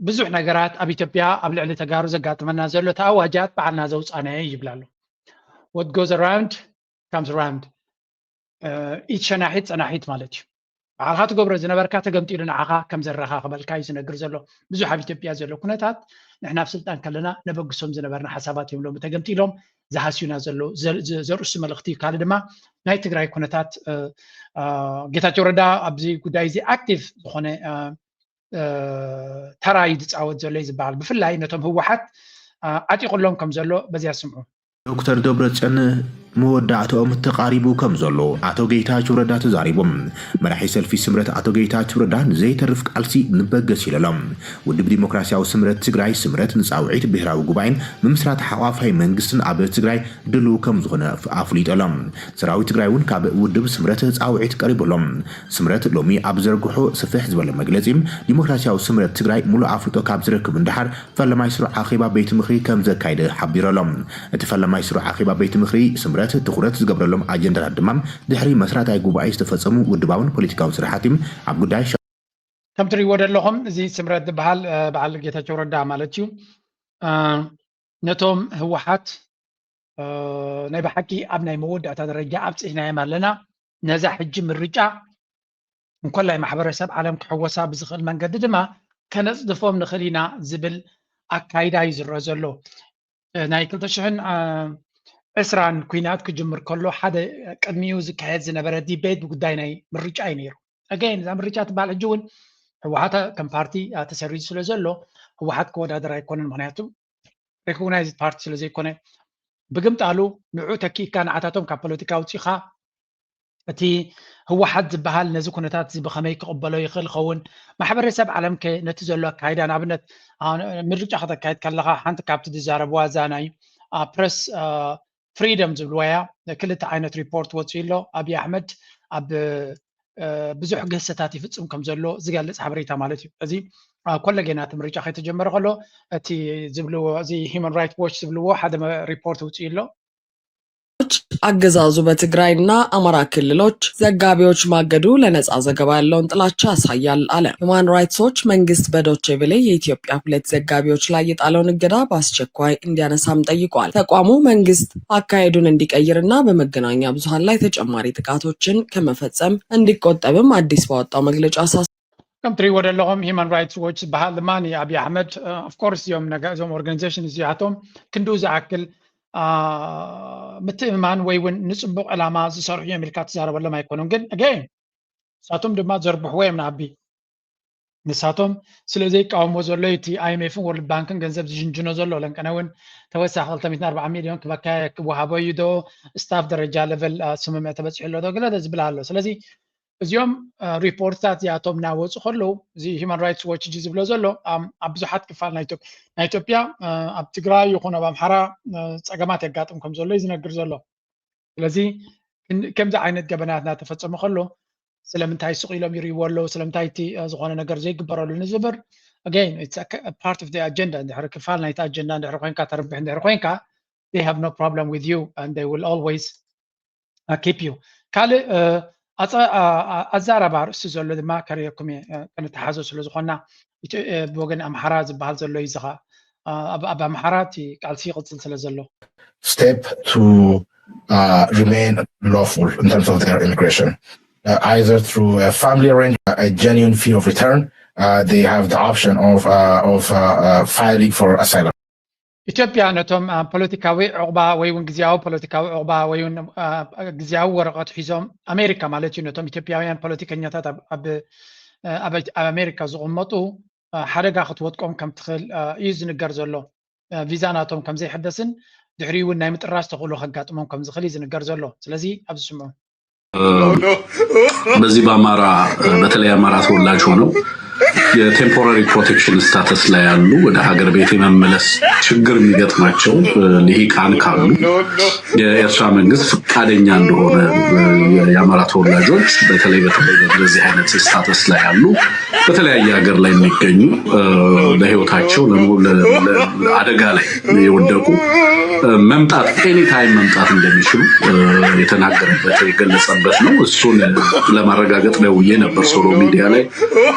ብዙሕ ነገራት ኣብ ኢትዮጵያ ኣብ ልዕሊ ተጋሩ ዘጋጥመና ዘሎ እቲ ኣዋጃት ባዕልና ዘውፃእናዮ ይብል ኣሎ። What goes around comes around። ኢድ ሸናሒት ፀናሒት ማለት እዩ። ባዕልኻ ትገብሮ ዝነበርካ ተገምጢሉ ንዓኻ ከም ዘረኻኽበልካ እዩ ዝነግር ዘሎ። ብዙሕ ኣብ ኢትዮጵያ ዘሎ ኩነታት ንሕና ኣብ ስልጣን ከለና ነበግሶም ዝነበርና ሓሳባት እዮም ሎሚ ተገምጢሎም ዝሃስዩና ዘለዉ። ዘርእሱ መልእኽቲ እዩ። ካልእ ድማ ናይ ትግራይ ኩነታት ጌታቸው ረዳ ኣብዚ ጉዳይ እዚ ኣክቲቭ ዝኾነ ተራ እዩ ዝፃወት ዘሎ እዩ ዝበሃል። ብፍላይ ነቶም ህወሓት ዓጢቑሎም ከም ዘሎ በዚኣ ስምዑ። ዶክተር ደብረፅዮን መወዳእትኦም ተቓሪቡ ከም ዘሎ ኣቶ ጌታቸው ረዳ ተዛሪቦም። መራሒ ሰልፊ ስምረት ኣቶ ጌታቸው ረዳ ንዘይተርፍ ቃልሲ ንበገስ ኢሉ ኣሎ። ውድብ ዲሞክራሲያዊ ስምረት ትግራይ ስምረት ንፃውዒት ብሄራዊ ጉባኤን ምምስራት ሓቋፋይ መንግስትን ኣብ ትግራይ ድልው ከም ዝኾነ ኣፍሊጡ ኣሎ። ሰራዊት ትግራይ እውን ካብ ውድብ ስምረት ፃውዒት ቀሪቡ ኣሎ። ስምረት ሎሚ ኣብ ዘርግሖ ስፍሕ ዝበለ መግለፂ ዲሞክራሲያዊ ስምረት ትግራይ ሙሉእ ኣፍልጦ ካብ ዝረክብ እንዳሓር ፈለማይ ስሩዕ ኣኼባ ቤት ምኽሪ ከም ዘካየደ ሓቢሩ ኣሎ። እቲ ፈለማይ ስሩዕ ኣኼባ ቤት ምኽሪ ስምረት ትኹረት ዝገብረሎም ኣጀንዳታት ድማ ድሕሪ መስራታይ ጉባኤ ዝተፈጸሙ ውድባውን ፖለቲካውን ስራሓት እዩ። ኣብ ጉዳይ ከም ትርእይዎ ዘለኹም እዚ ስምረት ዝበሃል በዓል ጌታቸው ረዳ ማለት እዩ። ነቶም ህወሓት ናይ ብሓቂ ኣብ ናይ መወዳእታ ደረጃ ኣብፂሕናዮም ኣለና። ነዛ ሕጂ ምርጫ እንኮላይ ማሕበረሰብ ዓለም ክሕወሳ ብዝኽእል መንገዲ ድማ ከነፅድፎም ንኽእል ኢና ዝብል ኣካይዳ እዩ ዝረአ ዘሎ። ናይ ክልተ ሽሕን ዕስራን ኲናት ክጅምር ከሎ ሓደ ቅድሚኡ ዝካየድ ዝነበረ ዲቤት ብጉዳይ ናይ ምርጫ እዩ ነይሩ። ኣገይን እዛ ምርጫ ትበሃል ሕጂ እውን ህወሓት ከም ፓርቲ ተሰሪዙ ስለ ዘሎ ህወሓት ክወዳደር ኣይኮነን። ምክንያቱ ሪኮግናይዝድ ፓርቲ ስለ ዘይኮነ ብግምጣሉ ንዑ ተኪእካ ንዓታቶም ካብ ፖለቲካ ኣውፂኻ እቲ ህወሓት ዝበሃል ነዚ ኩነታት እዚ ብኸመይ ክቕበሎ ይኽእል ኸውን? ማሕበረሰብ ዓለም ከ ነቲ ዘሎ ኣካይዳ ንኣብነት ምርጫ ከተካይድ ከለኻ ሓንቲ ካብቲ ዝዛረብዋ እዛ ናይ ፕረስ ፍሪደም ዝብልዋ እያ። ክልተ ዓይነት ሪፖርት ወፂኡ ኣሎ። ኣብይ ኣሕመድ ኣብ ብዙሕ ገሰታት ይፍፅም ከም ዘሎ ዝገልፅ ሓበሬታ ማለት እዩ። እዚ ኮለጌና እቲ ምርጫ ከይተጀመረ ከሎ እቲ ዝብልዎ እዚ ሂማን ራይት ዎች ዝብልዎ ሓደ ሪፖርት ውፅኡ ኣሎ። አገዛዙ በትግራይና አማራ ክልሎች ዘጋቢዎች ማገዱ ለነጻ ዘገባ ያለውን ጥላቻ ያሳያል አለ። ሁማን ራይትስ ዎች መንግስት በዶቼ ቬለ የኢትዮጵያ ሁለት ዘጋቢዎች ላይ የጣለውን እገዳ በአስቸኳይ እንዲያነሳም ጠይቋል። ተቋሙ መንግስት አካሄዱን እንዲቀይርና በመገናኛ ብዙሃን ላይ ተጨማሪ ጥቃቶችን ከመፈጸም እንዲቆጠብም አዲስ ባወጣው መግለጫ አሳስቧል። ከም ትሪእዎ ዘለኹም ሂማን ራይትስ ዎች ዝበሃል ድማ ኣብይ ኣሕመድ ኦፍኮርስ እዚኦም እዞም ኦርጋኒዜሽን እዚኣቶም ክንድኡ ዝኣክል ምትእምማን ወይ እውን ንፅቡቕ ዕላማ ዝሰርሑ እዮም ኢልካ ትዛረበሎም ኣይኮኑን። ግን ኣገይን ንሳቶም ድማ ዘርብሕዎ እዮም ንኣቢ ንሳቶም ስለ ዘይቃወሞ ዘሎ እቲ ኣይምኤፍን ወርልድ ባንክን ገንዘብ ዝጅንጅኖ ዘሎ ለንቀነ እውን ተወሳኺ ክልተ ሚእትን ኣርባዓ ሚልዮን ክበካ ክወሃቦ እዩ ዶ ስታፍ ደረጃ ለቨል ስምምዕ ተበፂሑ ኣሎ ዶ ገለ ዝብል ኣሎ። ስለዚ እዚኦም ሪፖርትታት እዚኣቶም እናወፁ ከለዉ እዚ ሂማን ራይትስ ዎች እዚ ዝብሎ ዘሎ ኣብ ብዙሓት ክፋል ናይ ኢትዮጵያ ኣብ ትግራይ ይኹን ኣብ ኣምሓራ ፀገማት የጋጥም ከም ዘሎ እዩ ዝነግር ዘሎ። ስለዚ ከምዚ ዓይነት ገበናት እናተፈፀመ ከሎ ስለምንታይ ስቕ ኢሎም ይርእይዎ ኣለዉ? ስለምንታይ እቲ ዝኾነ ነገር ዘይግበረሉ ንዝብር ኣገይን ፓርት ኦፍ ኣጀንዳ እንድሕሪ ክፋል ናይቲ ኣጀንዳ እንድሕሪ ኮይንካ ተርብሕ እንድሕሪ ኮይንካ they have no problem with you and they will always keep you። ካልእ ኣዛራባ ርእሲ ዘሎ ድማ ከርእየኩም እየ ከነተሓዞ ስለ ዝኾንና ብወገን ኣምሓራ ዝበሃል ዘሎ እዩ ዝኻ ኣብ ኣምሓራ እቲ ቃልሲ ይቕፅል ስለ ዘሎ step to uh, remain lawful in terms of their immigration, uh, either through a family arrangement, a genuine fear of return. Uh, they have the option of uh, of uh, uh, filing for asylum. ኢትዮጵያ ነቶም ፖለቲካዊ ዕቑባ ወይ እውን ግዜያዊ ፖለቲካዊ ዕቑባ ወይ እውን ግዜያዊ ወረቐት ሒዞም ኣሜሪካ ማለት እዩ ነቶም ኢትዮጵያውያን ፖለቲከኛታት ኣብ ኣሜሪካ ዝቕመጡ ሓደጋ ክትወድቆም ከም ትኽእል እዩ ዝንገር ዘሎ። ቪዛ ናቶም ከም ዘይሕደስን ድሕሪኡ እውን ናይ ምጥራዝ ተኽእሎ ከጋጥሞም ከም ዝኽእል እዩ ዝንገር ዘሎ። ስለዚ ኣብዚ ስምዑ። በዚህ በአማራ በተለይ አማራ ተወላጅ ሆነው የቴምፖራሪ ፕሮቴክሽን ስታተስ ላይ ያሉ ወደ ሀገር ቤት የመመለስ ችግር የሚገጥማቸው ልሂቃን ካሉ የኤርትራ መንግስት ፈቃደኛ እንደሆነ የአማራ ተወላጆች በተለይ በተለይ በዚህ አይነት ስታተስ ላይ ያሉ በተለያየ ሀገር ላይ የሚገኙ በህይወታቸው አደጋ ላይ የወደቁ መምጣት ኤኒታይም መምጣት እንደሚችሉ የተናገረበት የገለጸበት ነው። እሱን ለማረጋገጥ ደውዬ ነበር ሶሎ ሚዲያ ላይ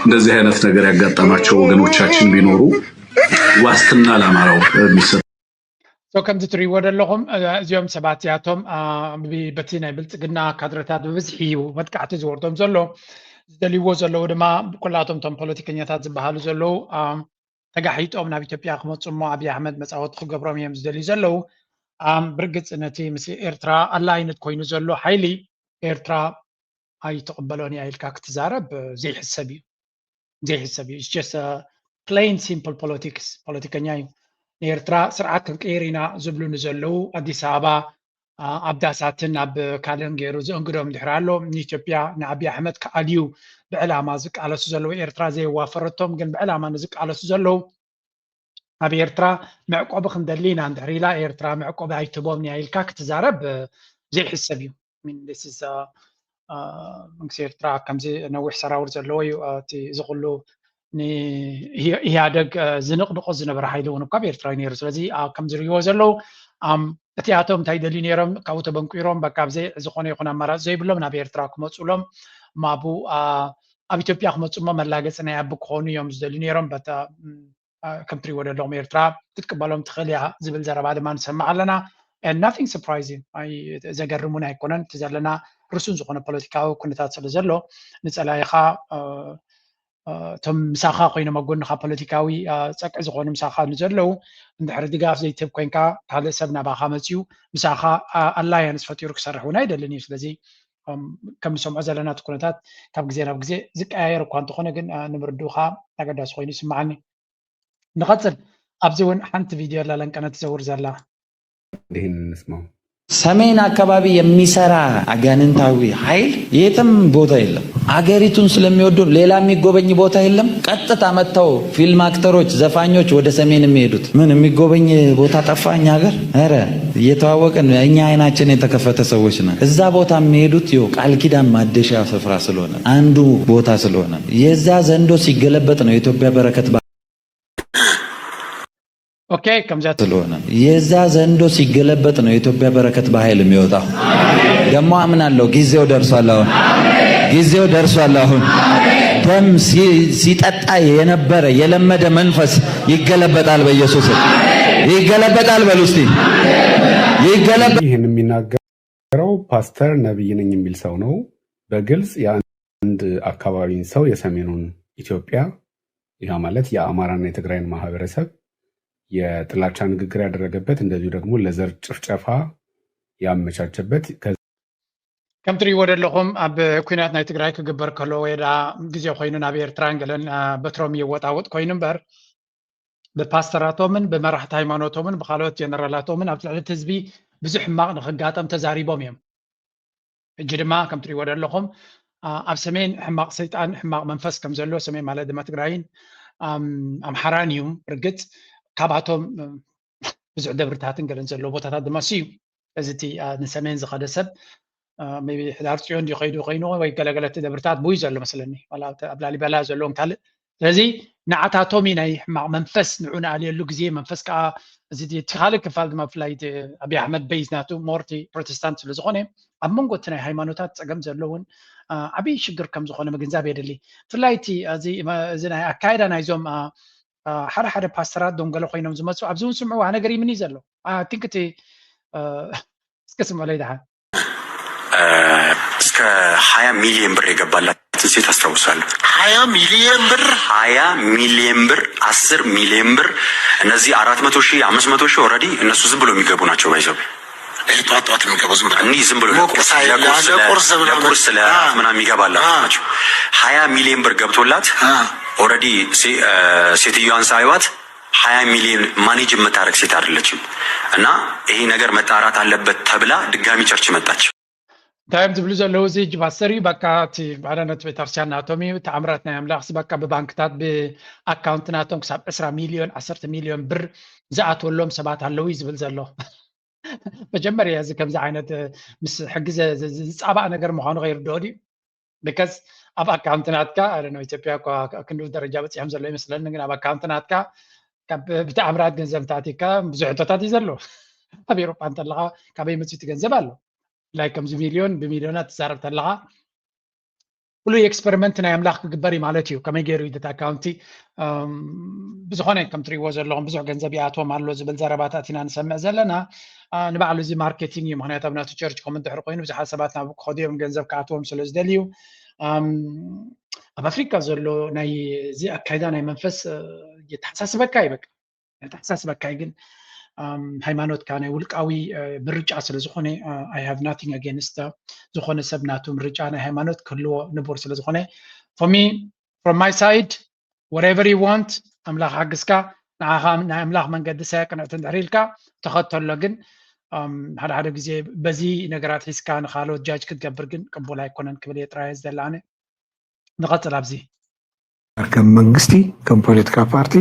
እንደዚህ አይነት ነገር ያጋጠማቸው ወገኖቻችን ቢኖሩ ዋስትና ለአማራው የሚሰጥ ከምዚ ትሪእዎ ዘለኹም እዚኦም ሰባት እዚኣቶም በቲ ናይ ብልፅግና ካድረታት ብብዝሒ እዩ መጥቃዕቲ ዝወርዶም ዘሎ። ዝደልይዎ ዘለዉ ድማ ኩላቶም ቶም ፖለቲከኛታት ዝበሃሉ ዘለዉ ተጋሒጦም ናብ ኢትዮጵያ ክመፁ እሞ ኣብይ ኣሕመድ መፃወቲ ክገብሮም እዮም ዝደልዩ ዘለዉ። ብርግፅ ነቲ ምስ ኤርትራ ኣላይነት ኮይኑ ዘሎ ሓይሊ ኤርትራ ኣይትቕበሎን እያ ኢልካ ክትዛረብ ዘይሕሰብ እዩ ዘይሕሰብ እዩ just plain simple politics። ፖለቲከኛ እዩ። ንኤርትራ ስርዓት ክንቅይር ኢና ዝብሉ ንዘለዉ ኣዲስ ኣበባ ኣብ ዳሳትን ኣብ ካልእን ገይሩ ዘእንግዶም ድሕር ኣሎ ንኢትዮጵያ ንኣብይ ኣሕመድ ክኣልዩ ብዕላማ ዝቃለሱ ዘለዉ ኤርትራ ዘየዋፈረቶም ግን ብዕላማ ንዝቃለሱ ዘለዉ ኣብ ኤርትራ መዕቆቢ ክንደሊ ኢና እንድሕር ኢላ ኤርትራ መዕቆቢ ኣይትቦም እያ ኢልካ ክትዛረብ ዘይሕሰብ እዩ። መንግስቲ ኤርትራ ከምዚ ነዊሕ ሰራውር ዘለዎ እዩ። እዚ ኩሉ ኢህኣደግ ዝንቕንቆ ዝነበረ ሓይሊ እውን እኳ ኣብ ኤርትራ እዩ ነይሩ። ስለዚ ከም ዝርእይዎ ዘለዉ እቲኣቶም እንታይ ደልዩ ነይሮም ካብኡ ተበንቂሮም በቃ ብዘይ ዝኾነ ይኹን ኣማራፂ ዘይብሎም ናብ ኤርትራ ክመፁሎም እሞ ኣብኡ ኣብ ኢትዮጵያ ክመፁ እሞ መላገፂ ናይ ኣቢ ክኾኑ እዮም ዝደልዩ ነይሮም። ከም ትሪእዎ ዘለኹም ኤርትራ ክትቅበሎም ትኽእል እያ ዝብል ዘረባ ድማ ንሰምዕ ኣለና። Nothing surprising ዘገርም እውን ኣይኮነን። እቲ ዘለና ርሱን ዝኾነ ፖለቲካዊ ኩነታት ስለ ዘሎ ንፀላኢኻ እቶም ምሳኻ ኮይኖም ኣብ ጎንኻ ፖለቲካዊ ፀቅዒ ዝኾኑ ምሳኻ ንዘለዉ እንድሕሪ ድጋፍ ዘይትህብ ኮይንካ ካልእ ሰብ ናባኻ መፅዩ ምሳኻ ኣላያንስ ፈጢሩ ክሰርሕ እውን ኣይደልን እዩ። ስለዚ ከም ንሰምዖ ዘለና እቲ ኩነታት ካብ ግዜ ናብ ግዜ ዝቀያየር እኳ እንተኾነ ግን ንምርድኡኻ ኣገዳሲ ኮይኑ ይስምዓኒ። ንቐፅል ኣብዚ እውን ሓንቲ ቪድዮ ኣላ ለንቀነ ትዘውር ዘላ። እንዲህን እንስማው። ሰሜን አካባቢ የሚሰራ አጋንንታዊ ኃይል የትም ቦታ የለም። አገሪቱን ስለሚወዱ ሌላ የሚጎበኝ ቦታ የለም። ቀጥታ መጥተው ፊልም አክተሮች፣ ዘፋኞች ወደ ሰሜን የሚሄዱት ምን የሚጎበኝ ቦታ ጠፋ እኛ ሀገር? ኧረ እየተዋወቅን እኛ አይናችን የተከፈተ ሰዎች ነን። እዛ ቦታ የሚሄዱት ይኸው ቃል ኪዳን ማደሻ ስፍራ ስለሆነ አንዱ ቦታ ስለሆነ የዛ ዘንዶ ሲገለበጥ ነው የኢትዮጵያ በረከት okay ከምዚያ ስለሆነ የዛ ዘንዶ ሲገለበጥ ነው የኢትዮጵያ በረከት በኃይል የሚወጣው። ደግሞ አምናለሁ ጊዜው ደርሷል። አሁን ጊዜው ደርሷል። አሁን ደም ሲ- ሲጠጣ የነበረ የለመደ መንፈስ ይገለበጣል። በኢየሱስ ይገለበጣል። በሉ እስቲ ይገለበ ይህን የሚናገረው ፓስተር ነብይ ነኝ የሚል ሰው ነው። በግልጽ የአንድ አካባቢን ሰው የሰሜኑን ኢትዮጵያ ያ ማለት የአማራና የትግራይን ማህበረሰብ የጥላቻ ንግግር ያደረገበት እንደዚሁ ደግሞ ለዘር ጭፍጨፋ ያመቻቸበት ከም ትሪእዎ ዘለኹም ኣብ ኩናት ናይ ትግራይ ክግበር ከሎ ወይ ደኣ ግዜ ኮይኑ ናብ ኤርትራን ገለን በትሮም ይወጣወጥ ኮይኑ እምበር ብፓስተራቶምን ብመራሕቲ ሃይማኖቶምን ብካልኦት ጀነራላቶምን ኣብ ትሕቲ ህዝቢ ብዙሕ ሕማቕ ንክጋጠም ተዛሪቦም እዮም። ሕጂ ድማ ከም ትሪእዎ ዘለኹም ኣብ ሰሜን ሕማቕ ሰይጣን ሕማቕ መንፈስ ከም ዘሎ ሰሜን ማለት ድማ ትግራይን ኣምሓራን እዩ። ርግፅ ካብኣቶም ብዙሕ ደብርታትን ገለን ዘለዎ ቦታታት ድማ እዩ። እዚ እቲ ንሰሜን ዝኸደ ሰብ ሕዳር ፅዮን ድዩ ከይዱ ኮይኑ ወይ ገለገለቲ ደብርታት ብይ ዘሎ መስለኒ ኣብ ላሊበላ ዘለዎም ካልእ ስለዚ ንዓታቶም እዩ ናይ ሕማቕ መንፈስ ንዑ ንኣልየሉ ግዜ መንፈስ ከዓ እዚ እቲ ካልእ ክፋል ድማ ብፍላይ ኣብይ ኣሕመድ በይዝ ናቱ ሞርቲ ፕሮቴስታንት ስለዝኮነ ኣብ መንጎ እቲ ናይ ሃይማኖታት ፀገም ዘለውን ዓብይ ሽግር ከም ዝኮነ ምግንዛብ የድሊ። ብፍላይ እቲ እዚ ናይ ኣካይዳ ናይዞም ሓደ ሓደ ፓስተራት ዶንገለ ኮይኖም ዝመፁ ኣብዚ እውን ስምዕዋ ነገር ይምኒ ዘሎ ቲንክ እቲ እስከ ስምዑለይ ደሓን እስከ ሀያ ሚሊዮን ብር የገባላትን ሴት አስታውሳለሁ። ሀያ ሚሊዮን ብር ሀያ ሚሊዮን ብር፣ አስር ሚሊዮን ብር። እነዚህ አራት መቶ ሺህ አምስት መቶ ሺህ already እነሱ ዝም ብሎ የሚገቡ ናቸው። ባይዘው ይሄ ጠዋት ጠዋት የሚገቡ ዝም ብለው እኒህ ዝም ብሎ ሞቅ ለቁርስ ሳይል ለቁርስ ለ- ለቁርስ ምናምን። ለቁርስ ለራት አ። ምናምን የሚገባላቸው አ። ናቸው። ሀያ ሚሊዮን ብር ገብቶላት አ። already ሴ- እ፣ ሴትዮዋን ሳይዋት ሀያ ሚሊዮን ማኔጅ የምታደርግ ሴት አይደለችም። እና ይሄ ነገር መጣራት አለበት ተብላ ድጋሚ ቸርች መጣች። እንታይ እዮም ዝብሉ ዘለዉ እዚ እጅ ፓስተር እዩ በቃ እቲ ባዳነት ቤተክርስትያን ናቶም እዩ ተኣምራት ናይ ኣምላኽ በቃ ብባንክታት ብኣካውንት ናቶም ክሳብ ዕስራ ሚሊዮን ዓሰርተ ሚሊዮን ብር ዝኣትወሎም ሰባት ኣለዉ እዩ ዝብል ዘሎ። መጀመርያ እዚ ከምዚ ዓይነት ምስ ሕጊ ዝፃባእ ነገር ምኳኑ ከይርድኦ ድዩ? ብከስ ኣብ ኣካውንት ናትካ ኢትዮጵያ እኳ ክንዱ ደረጃ በፂሖም ዘሎ ይመስለኒ ግን ኣብ ኣካውንት ናትካ ብተኣምራት ገንዘብ እንተኣቲካ ብዙሕ ሕቶታት እዩ ዘሎ። ኣብ ኤሮጳ እንተለካ ካበይ መፅኡ እቲ ገንዘብ ኣሎ? ብፍላይ ከምዚ ሚልዮን ብሚልዮናት ትዛረብ ተለካ ፍሉይ ኤክስፐሪመንት ናይ ኣምላኽ ክግበር እዩ ማለት እዩ። ከመይ ገይሩ እዩ እቲ ኣካውንቲ ብዝኾነ ከም ትሪእዎ ዘለኹም ብዙሕ ገንዘብ ይኣትዎም ኣሎ ዝብል ዘረባታት ኢና ንሰምዕ ዘለና። ንባዕሉ እዚ ማርኬቲንግ እዩ። ምክንያቱ ኣብ ናቱ ቸርች ከም እንድሕር ኮይኑ ብዙሓት ሰባት ናብ ክኸዱ እዮም ገንዘብ ክኣትዎም ስለ ዝደልዩ። ኣብ ኣፍሪካ ዘሎ ናይ እዚ ኣካይዳ ናይ መንፈስ የተሓሳስበካ እዩ በቃ ተሓሳስበካ ግን ሃይማኖትካ ናይ ውልቃዊ ምርጫ ስለ ዝኾነ I have nothing against ዝኾነ ሰብ ናቱ ምርጫ ናይ ሃይማኖት ክህልዎ ንቡር ስለ ዝኾነ for me from my side whatever you want ኣምላኽ ሓግዝካ ንዓኻ ናይ ኣምላኽ መንገዲ ሳያ ቅንዕቲ እንድሕር ኢልካ ተኸተሎ ግን ሓደ ሓደ ግዜ በዚ ነገራት ሒዝካ ንካልኦት ጃጅ ክትገብር ግን ቅቡል ኣይኮነን ክብል እየ ጥራይ ዘለኣነ ንቐፅል ኣብዚ ከም መንግስቲ ከም ፖለቲካ ፓርቲ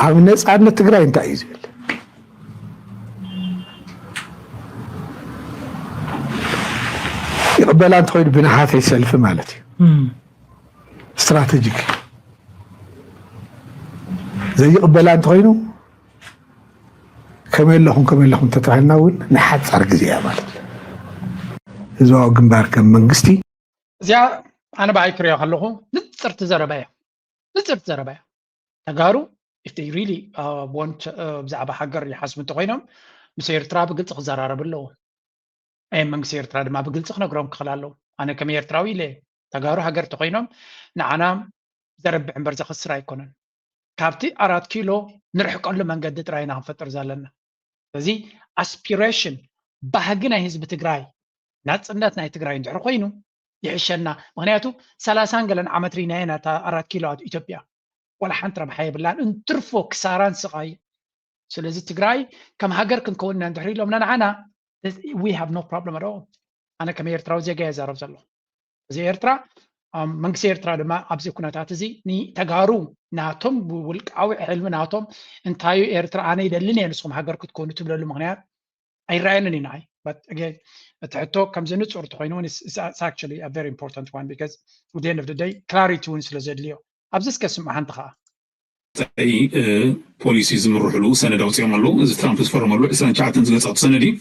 ኣብ ነፃነት ትግራይ እንታይ እዩ ዝብል ይቕበላ እንተኮይኑ ብናሃተይ ሰልፊ ማለት እዩ ስትራቴጂክ ዘይቕበላ እንተኮይኑ ከመይ ኣለኹም ከመይ ኣለኹም ተተባሂልና እውን ንሓፃር ግዜ እያ ማለት ህዝባዊ ግንባር ከም መንግስቲ እዚኣ ኣነ ብኣይ ክሪኦ ከለኹ ንፅርቲ ዘረባ እያ ንፅርቲ ዘረባ እያ ተጋሩ if they really want ብዛዕባ ሃገር ይሓስቡ እንተኮይኖም ምስ ኤርትራ ብግልፂ ክዘራረቡ ኣለዎም መንግስቲ ኤርትራ ድማ ብግልፂ ክነግሮም ክኽእል ኣለዎ ኣነ ከም ኤርትራዊ ኢለ ተጋሩ ሃገር ተኮይኖም ንዓና ዘረብሕ እምበር ዘኽስር ኣይኮነን ካብቲ ኣራት ኪሎ ንርሕቀሉ መንገዲ ጥራይ ኢና ክንፈጥር ዘለና ስለዚ ኣስፒሬሽን ባህጊ ናይ ህዝቢ ትግራይ ናፅነት ናይ ትግራይ እንድሕር ኮይኑ ይሕሸና ምክንያቱ ሰላሳን ገለን ዓመት ሪናየን ኣራት ኪሎ ኣብ ኢትዮጵያ ዋላ ሓንቲ ረብሓ የብላን እንትርፎ ክሳራን ስቃይ ስለዚ ትግራይ ከም ሃገር ክንከውን ኢና እንድሕር ኢሎምና ንዓና we have no problem at all ኣነ ከም ኤርትራዊ ዜጋ የዛረብ ዘለኹ እዚ ኤርትራ መንግስቲ ኤርትራ ድማ ኣብዚ ኩነታት እዚ ንተጋሩ ናቶም ውልቃዊ ሕልሚ ናቶም እንታዩ ኤርትራ ኣነ ይደልን እየ ንስኹም ሃገር ክትኮኑ ትብለሉ ምክንያት ኣይረኣየንን እዩ ንዓይ እቲ ሕቶ ከምዚ ንፁር ተኮይኑ እውን actually very important one because at the end of the day clarity እውን ስለ ዘድልዮ ኣብዚ እስከ ስምዑ ሓንቲ ከዓ ወፃኢ ፖሊሲ ዝምርሕሉ ሰነድ ኣውፂኦም ኣለዉ። እዚ ትራምፕ ዝፈረመሉ ዕስራን ትሽዓተን ዝገፃቱ ሰነድ እዩ።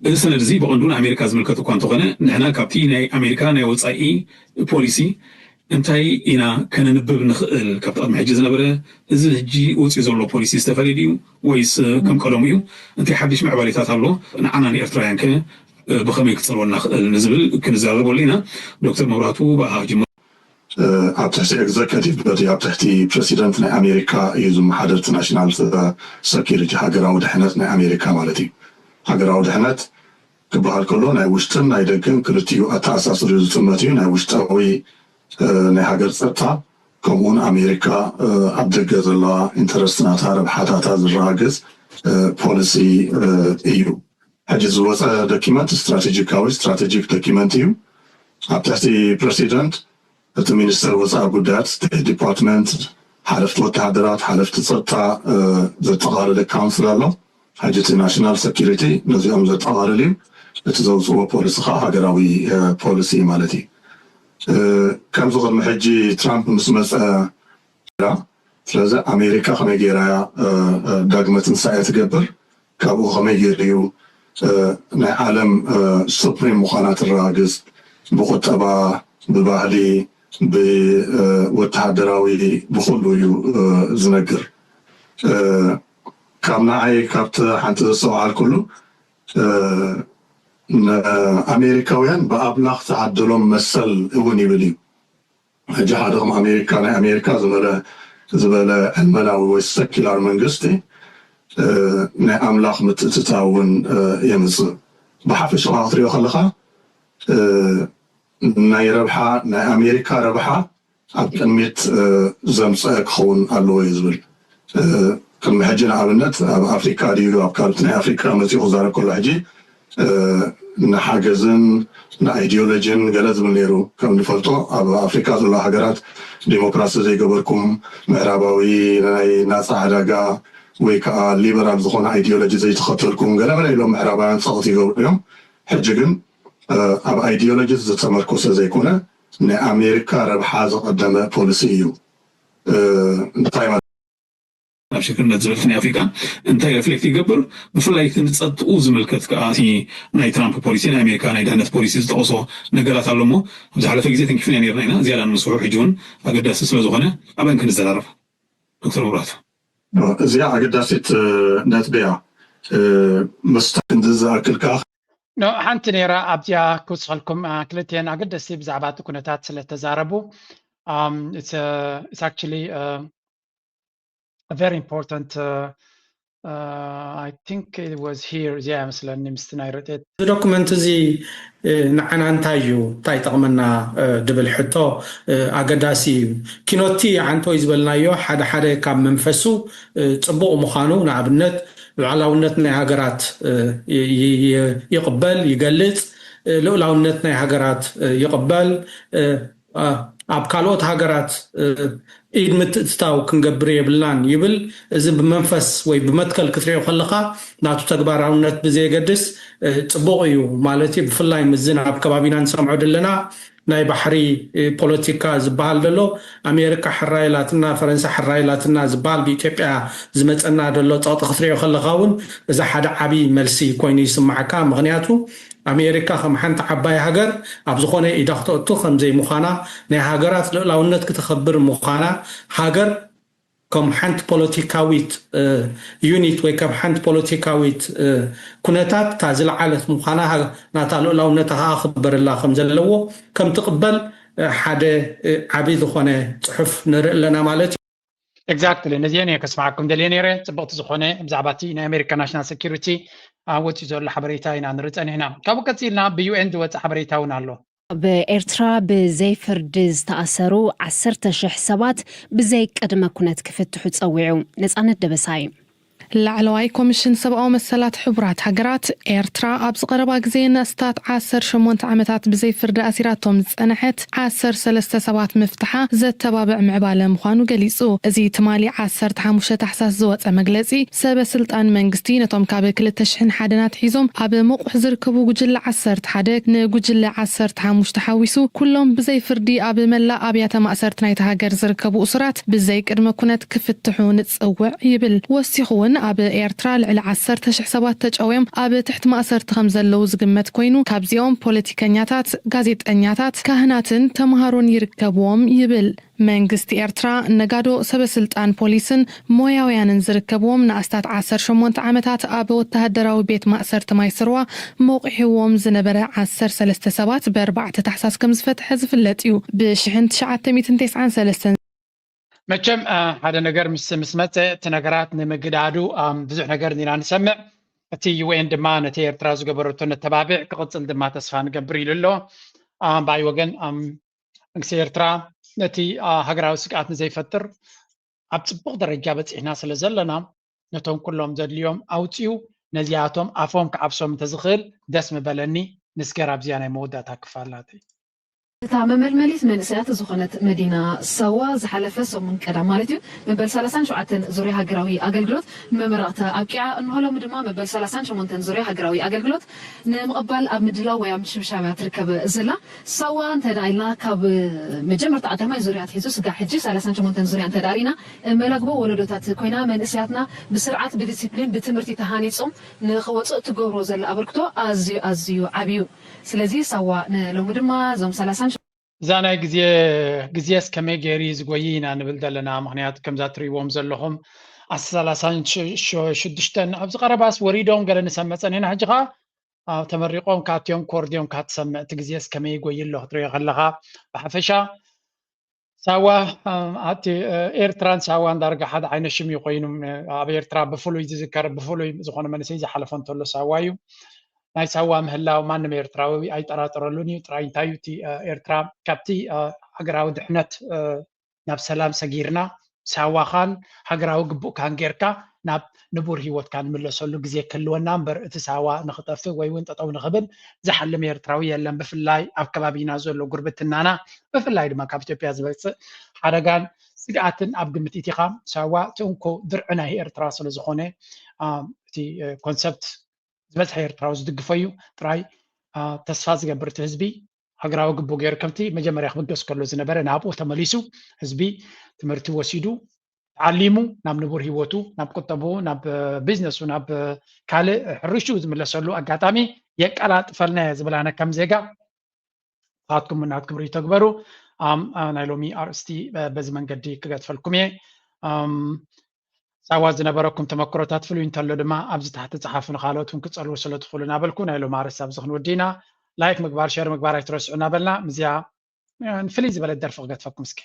እዚ ሰነድ እዚ ብቐንዱ ንኣሜሪካ ዝምልከት እኳ እንተኾነ፣ ንሕና ካብቲ ናይ ኣሜሪካ ናይ ወፃኢ ፖሊሲ እንታይ ኢና ከነንብብ ንኽእል? ካብ ቅድሚ ሕጂ ዝነበረ፣ እዚ ሕጂ ወፂኡ ዘሎ ፖሊሲ ዝተፈለየ ድዩ ወይስ ከም ቀደሙ እዩ? እንታይ ሓድሽ ምዕባሌታት ኣሎ? ንዓና ንኤርትራውያን ከ ብኸመይ ክፀልወና ክእል ንዝብል ክንዛረበሉ ኢና። ዶክተር መብራቱ፣ ብኣኻ ክጅምር። ኣብ ትሕቲ ኤግዘከቲቭ በቲ ኣብ ትሕቲ ፕረሲደንት ናይ ኣሜሪካ እዩ ዝመሓደር፣ እቲ ናሽናል ሰኪሪቲ፣ ሃገራዊ ድሕነት ናይ ኣሜሪካ ማለት እዩ። ሃገራዊ ድሕነት ክበሃል ከሎ ናይ ውሽጥን ናይ ደገን ክልቲኡ ኣተኣሳስርኡ ዝጥመት እዩ። ናይ ውሽጣዊ ናይ ሃገር ፀጥታ፣ ከምኡውን ኣሜሪካ ኣብ ደገ ዘለዋ ኢንተረስት ናታ፣ ረብሓታታ ዝረጋገፅ ፖሊሲ እዩ። ሕጂ ዝወፀ ዶኪመንት ስትራቴጂካዊ፣ ስትራቴጂክ ዶኪመንት እዩ። ኣብ ትሕቲ ፕረሲደንት እቲ ሚኒስተር ወፃኢ ጉዳያት፣ ስቴት ዲፓርትመንት፣ ሓለፍቲ ወተሃደራት፣ ሓለፍቲ ፀጥታ ዘጠቓለለ ካውንስል ኣሎ። ሕጂ እቲ ናሽናል ሰኪሪቲ ነዚኦም ዘጠቓልል እዩ። እቲ ዘውፅዎ ፖሊሲ ከዓ ሃገራዊ ፖሊሲ ማለት እዩ። ከምዚ ቅድሚ ሕጂ ትራምፕ ምስ መፀ፣ ስለዚ ኣሜሪካ ከመይ ገይራ እያ ዳግመ ትንሳኤ ትገብር? ካብኡ ከመይ ገይሩ እዩ ናይ ዓለም ሱፕሪም ምዃና ትረጋግፅ? ብቁጠባ፣ ብባህሊ፣ ብወተሃደራዊ፣ ብኩሉ እዩ ዝነግር። ካብ ንዓይ ካብቲ ሓንቲ ዘስተውዓልኩሉ፣ ኣሜሪካውያን ብኣምላኽ ዝዓደሎም መሰል እውን ይብል እዩ። ሕጂ ሓደ ከም ኣሜሪካ፣ ናይ ኣሜሪካ ዝበለ ዝበለ ዕልመናዊ ወይ ሰኪላር መንግስቲ ናይ ኣምላኽ ምትእትታው እውን የምፅእ። ብሓፈሽኡ ክትሪኦ ከለካ ናይ ረብሓ፣ ናይ ኣሜሪካ ረብሓ ኣብ ቅድሚት ዘምፀአ ክኸውን ኣለዎ እዩ ዝብል። ቅድሚ ሕጂ ንኣብነት ኣብ ኣፍሪካ ድዩ ኣብ ካልኦት ናይ ኣፍሪካ መፂኡ ክዛረብ ከሎ ሕጂ ንሓገዝን ንኣይዲዮሎጂን ገለ ዝብል ነይሩ። ከም ንፈልጦ ኣብ ኣፍሪካ ዘሎ ሃገራት ዲሞክራሲ ዘይገበርኩም፣ ምዕራባዊ ናይ ናፃ ዕዳጋ ወይ ከዓ ሊበራል ዝኾነ ኣይዲዮሎጂ ዘይተኸተልኩም ገለ ገለ ኢሎም ምዕራባውያን ፀቕቲ ይገብሩ እዮም። ሕጂ ግን ኣብ ኣይዲዮሎጂ ዝተመርኮሰ ዘይኮነ ናይ ኣሜሪካ ረብሓ ዘቐደመ ፖሊሲ እዩ። እንታይ ማለት ናብ ሽግርነት ዝብል ናይ ኣፍሪካ እንታይ ሪፍሌክት ይገብር? ብፍላይ እቲ ንፀጥኡ ዝምልከት ከዓ እቲ ናይ ትራምፕ ፖሊሲ፣ ናይ ኣሜሪካ ናይ ድሕነት ፖሊሲ ዝጠቐሶ ነገራት ኣሎ እሞ፣ ኣብ ዝሓለፈ ግዜ ተንኪፍና ነርና ኢና። ዝያዳ ንምስሑ ሕጂ እውን ኣገዳሲ ስለዝኾነ ኣበን ክንዘራረብ። ዶክተር መብራቱ። እዚኣ ኣገዳሲት ነጥቢ እያ። ምስታ ክንዲ ዝኣክል ከዓ ሓንቲ ነይራ ኣብዚኣ ክውስኸልኩም። ክልቲኤን ኣገደስቲ ብዛዕባ እቲ ኩነታት ስለተዛረቡ፣ it's actually very important. I think it was here እዚኣ መስለኒ ምስቲ ናይ ረድኤት እዚ ዶክመንት እዚ ንዓና እንታይ እዩ እንታይ ጠቕመና ድብል ሕቶ ኣገዳሲ እዩ። ኪኖቲ ዓንቶይ ዝበልናዮ ሓደ ሓደ ካብ መንፈሱ ፅቡቕ ምዃኑ፣ ንኣብነት ሉዓላውነት ናይ ሃገራት ይቕበል፣ ይገልፅ፣ ልኡላውነት ናይ ሃገራት ይቕበል፣ ኣብ ካልኦት ሃገራት ኢድ ምትእትታው ክንገብር የብልናን ይብል። እዚ ብመንፈስ ወይ ብመትከል ክትሪኦ ከለኻ ናቱ ተግባራውነት ብዘየገድስ ፅቡቕ እዩ ማለት እዩ። ብፍላይ ምስዚ ኣብ ከባቢና ንሰምዖ ዘለና ናይ ባሕሪ ፖለቲካ ዝበሃል ዘሎ ኣሜሪካ ሕራይ ኢላትና ፈረንሳ ሕራይ ኢላትና ዝበሃል ብኢትዮጵያ ዝመፀና ዘሎ ፀቕጢ ክትሪኦ ከለኻ እውን እዚ ሓደ ዓብዪ መልሲ ኮይኑ ይስማዓካ። ምክንያቱ ኣሜሪካ ከም ሓንቲ ዓባይ ሃገር ኣብ ዝኾነ ኢዳ ክተእቱ ከምዘይ ምዃና ናይ ሃገራት ልእላውነት ክተኸብር ምዃና ሃገር ከም ሓንቲ ፖለቲካዊት ዩኒት ወይ ከም ሓንቲ ፖለቲካዊት ኩነታት እታ ዝለዓለት ምዃና ናታ ልኡላውነታ ከዓ ክበረላ ከም ዘለዎ ከም ትቕበል ሓደ ዓብዪ ዝኾነ ፅሑፍ ንርኢ ኣለና ማለት እዩ። Exactly ነዚአን እየ ከስማዓኩም ደልየ ነይረ። ፅብቕቲ ዝኾነ ብዛዕባ እቲ ናይ ኣሜሪካ ናሽናል ሴኪሪቲ ወፂኡ ዘሎ ሓበሬታ ኢና ንርኢ ፀኒሕና። ካብኡ ቀፂልና ብዩኤን ዝወፀ ሓበሬታ እውን ኣሎ። ኣብ ኤርትራ ብዘይ ፍርዲ ዝተኣሰሩ ዓሰርተ ሽሕ ሰባት ብዘይ ቅድመ ኩነት ክፍትሑ ጸዊዑ። ነጻነት ደበሳይ። ላዕለዋይ ኮሚሽን ሰብኣዊ መሰላት ሕቡራት ሃገራት፣ ኤርትራ ኣብዚ ቀረባ ግዜ ንኣስታት ዓሰርተ ሸሞንተ ዓመታት ብዘይ ፍርዲ ኣሲራቶም ዝጸንሐት ዓሰርተ ሰለስተ ሰባት ምፍትሓ ዘተባብዕ ምዕባለ ምዃኑ ገሊጹ። እዚ ትማሊ ዓሰርተ ሓሙሽተ ታሕሳስ ዝወጸ መግለጺ፣ ሰበ ስልጣን መንግስቲ ነቶም ካብ ክልተ ሽሕን ሓደን ኣትሒዞም ኣብ መቑሕ ዝርከቡ ጉጅለ ዓሰርተ ሓደ፣ ንጉጅለ ዓሰርተ ሓሙሽተ ሓዊሱ ኩሎም ብዘይ ፍርዲ ኣብ መላእ ኣብያተ ማእሰርቲ ናይቲ ሃገር ዝርከቡ እሱራት ብዘይ ቅድመ ኩነት ክፍትሑ ንጽውዕ ይብል። ወሲኹ እውን ኣብ ኤርትራ ልዕሊ ዓሰርተ ሽሕ ሰባት ተጨውዮም ኣብ ትሕቲ ማእሰርቲ ከም ዘለዉ ዝግመት ኮይኑ፣ ካብዚኦም ፖለቲከኛታት፣ ጋዜጠኛታት፣ ካህናትን ተምሃሮን ይርከብዎም ይብል። መንግስቲ ኤርትራ ነጋዶ፣ ሰበ ስልጣን ፖሊስን ሞያውያንን ዝርከብዎም ንኣስታት ዓሰርተ ሸሞንተ ዓመታት ኣብ ወተሃደራዊ ቤት ማእሰርቲ ማይ ስርዋ መቑሕዎም ዝነበረ ዓሰርተ ሰለስተ ሰባት ብኣርባዕተ ታሕሳስ ከም ዝፈትሐ ዝፍለጥ እዩ። ብሽሕን ትሽዓተ ሚእትን ተስዓን ሰለስተን መቸም፣ አ፣ ሓደ ነገር ምስ፣ ምስ መጸ እቲ ነገራት ንምግዳዱ፣ ኣም፣ ብዙሕ ነገር ኢና ንሰምዕ። እቲ ዩ ኤን ድማ ነቲ ኤርትራ ዝገበረቶ ነተባብዕ ክቕጽል ድማ ተስፋ ንገብር ኢሉ ኣሎ። ኣም፣ ብኣይ ወገን፣ ኣም፣ መንግስቲ ኤርትራ ነቲ፣ አ፣ ሃገራዊ ስግኣት ንዘይፈጥር ኣብ ጽቡቕ ደረጃ በጺሕና ስለ ዘለና፣ ነቶም ኩሎም ዘድልዮም ኣውጺኡ ነዚኣቶም ኣፎም ክዓብሶም እንተዝኽእል ደስ ምበለኒ። ንስገር ኣብዚኣ ናይ መወዳእታ ክፋል ናተይ። እታ መመልመሊት መንእሰያት ዝኾነት መዲና ሳዋ ዝሓለፈ ሰሙን ቀዳም ማለት እዩ መበል ሰላሳን ሸውዓተን ዙርያ ሃገራዊ ኣገልግሎት ንመመረቕታ ኣብቂዓ። እንሆ ሎሚ ድማ መበል ሰላሳን ሸሞንተን ዙርያ ሃገራዊ ኣገልግሎት ንምቕባል ኣብ ምድላው ወይ ኣብ ምሽብሻብያ ትርከብ ዘላ። ሳዋ እንተ ደኣ ኢልና ካብ መጀመርታ ቀዳማይ ዙርያ ኣትሒዙ ስጋዕ ሕጂ ሰላሳን ሸሞንተን ዙርያ እንተ ደኣ ርኢና መላግቦ ወለዶታት ኮይና መንእሰያትና ብስርዓት ብዲሲፕሊን ብትምህርቲ ተሃኒጾም ንኽወጽእ ትገብሮ ዘላ ኣበርክቶ ኣዝዩ ኣዝዩ ዓብዩ። ስለዚ ሳዋ ንሎሚ ድማ እዞም ሰላሳን እዛ ናይ ግዜ፣ ግዜስ ከመይ ገይሩ እዩ ዝጎይ ኢና ንብል ዘለና። ምኽንያቱ ከምዛ ትርእይዎም ዘለኹም ኣስታት ሰላሳን ሽዱሽተን ኣብዚ ቀረባስ ወሪዶም ገለ ንሰምዕ ጸኒሕና። ሕጂ ኸኣ፣ ኣ፣ ተመሪቖም ካትዮም ክወርድዮም ካትሰምዕ እቲ ግዜስ ከመይ ይጎይ ኣሎ ክትርእዮ ከለኻ። ብሓፈሻ ሳዋ፣ ኣ፣ ኣቲ፣ እ፣ ኤርትራን ሳዋን ዳርጋ ሓደ ዓይነት ሽም እዩ ኮይኑ፣ እ፣ ኣብ ኤርትራ ብፍሉይ ዝዝከር፣ ብፍሉይ ዝኾነ መንእሰይ ዝሓለፎ እንተሎ ሳዋ እዩ። ናይ ሳዋ ምህላው ማንም ኤርትራዊ ኣይጠራጠረሉን እዩ። ጥራይ እንታይ እዩ እቲ፣ እ፣ ኤርትራ ካብቲ፣ እ፣ ሃገራዊ ድሕነት፣ እ፣ ናብ ሰላም ሰጊርና፣ ሳዋኻን ሃገራዊ ግቡእካን ጌርካ ናብ ንቡር ህይወትካ ንምለሰሉ ግዜ ክህልወና እምበር፣ እቲ ሳዋ ንኽጠፍእ ወይ እውን ጠጠው ንኽብል ዝሓልም ኤርትራዊ የለን። ብፍላይ ኣብ ከባቢና ዘሎ ጉርብትናና፣ ብፍላይ ድማ ካብ ኢትዮጵያ ዝመጽእ ሓደጋን ስግኣትን ኣብ ግምት ኢቲኻ፣ ሳዋ እቲ እንኮ ድርዒ ናይ ኤርትራ ስለ ዝኾነ፣ ኣ፣ እቲ፣ እ፣ ኮንሰፕት ዝበዝሐ ኤርትራዊ ዝድግፎ እዩ። ጥራይ፣ ኣ፣ ተስፋ ዝገብር እቲ ህዝቢ ሃገራዊ ግቡእ ገይሩ ከምቲ መጀመርያ ክብገስ ከሎ ዝነበረ ናብኡ ተመሊሱ ህዝቢ ትምህርቲ ወሲዱ ተዓሊሙ ናብ ንቡር ህይወቱ፣ ናብ ቁጠብኡ፣ ናብ፣ እ፣ ቢዝነሱ፣ ናብ፣ እ፣ ካልእ ሕርሽኡ ዝምለሰሉ ኣጋጣሚ የቀላጥፈልና እየ ዝብል ኣነ ከም ዜጋ። ንስኻትኩም እውን ናትኩም ርእይቶ ግበሩ። ኣም፣ ኣ፣ ናይ ሎሚ ኣርእስቲ፣ እ፣ በዚ መንገዲ ክገድፈልኩም እየ። ኣም፣ ሳዋ ዝነበረኩም ተመክሮታት ፍሉይ እንተሎ ድማ ኣብዚ ታሕቲ ጸሓፉ፣ ንኻልኦት እውን ክትጸልዉ ስለ ትኽእሉ እናበልኩ ናይ ሎሚ ኣርእስቲ ኣብዚ ክንውዲ ኢና። ላይክ ምግባር፣ ሼር ምግባር ኣይትረስዑ እናበልና ምስዚኣ፣ እ፣ ፍልይ ዝበለት ደርፊ ክገድፈኩም እስኪ።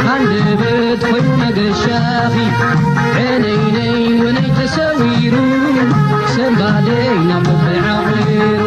ሃንደበት ኮይኑ መገሻኺ ዕነይነይ ወነይ ተሰዊሩ ሰንባደይ ናብ ልበይ ዓቒሩ።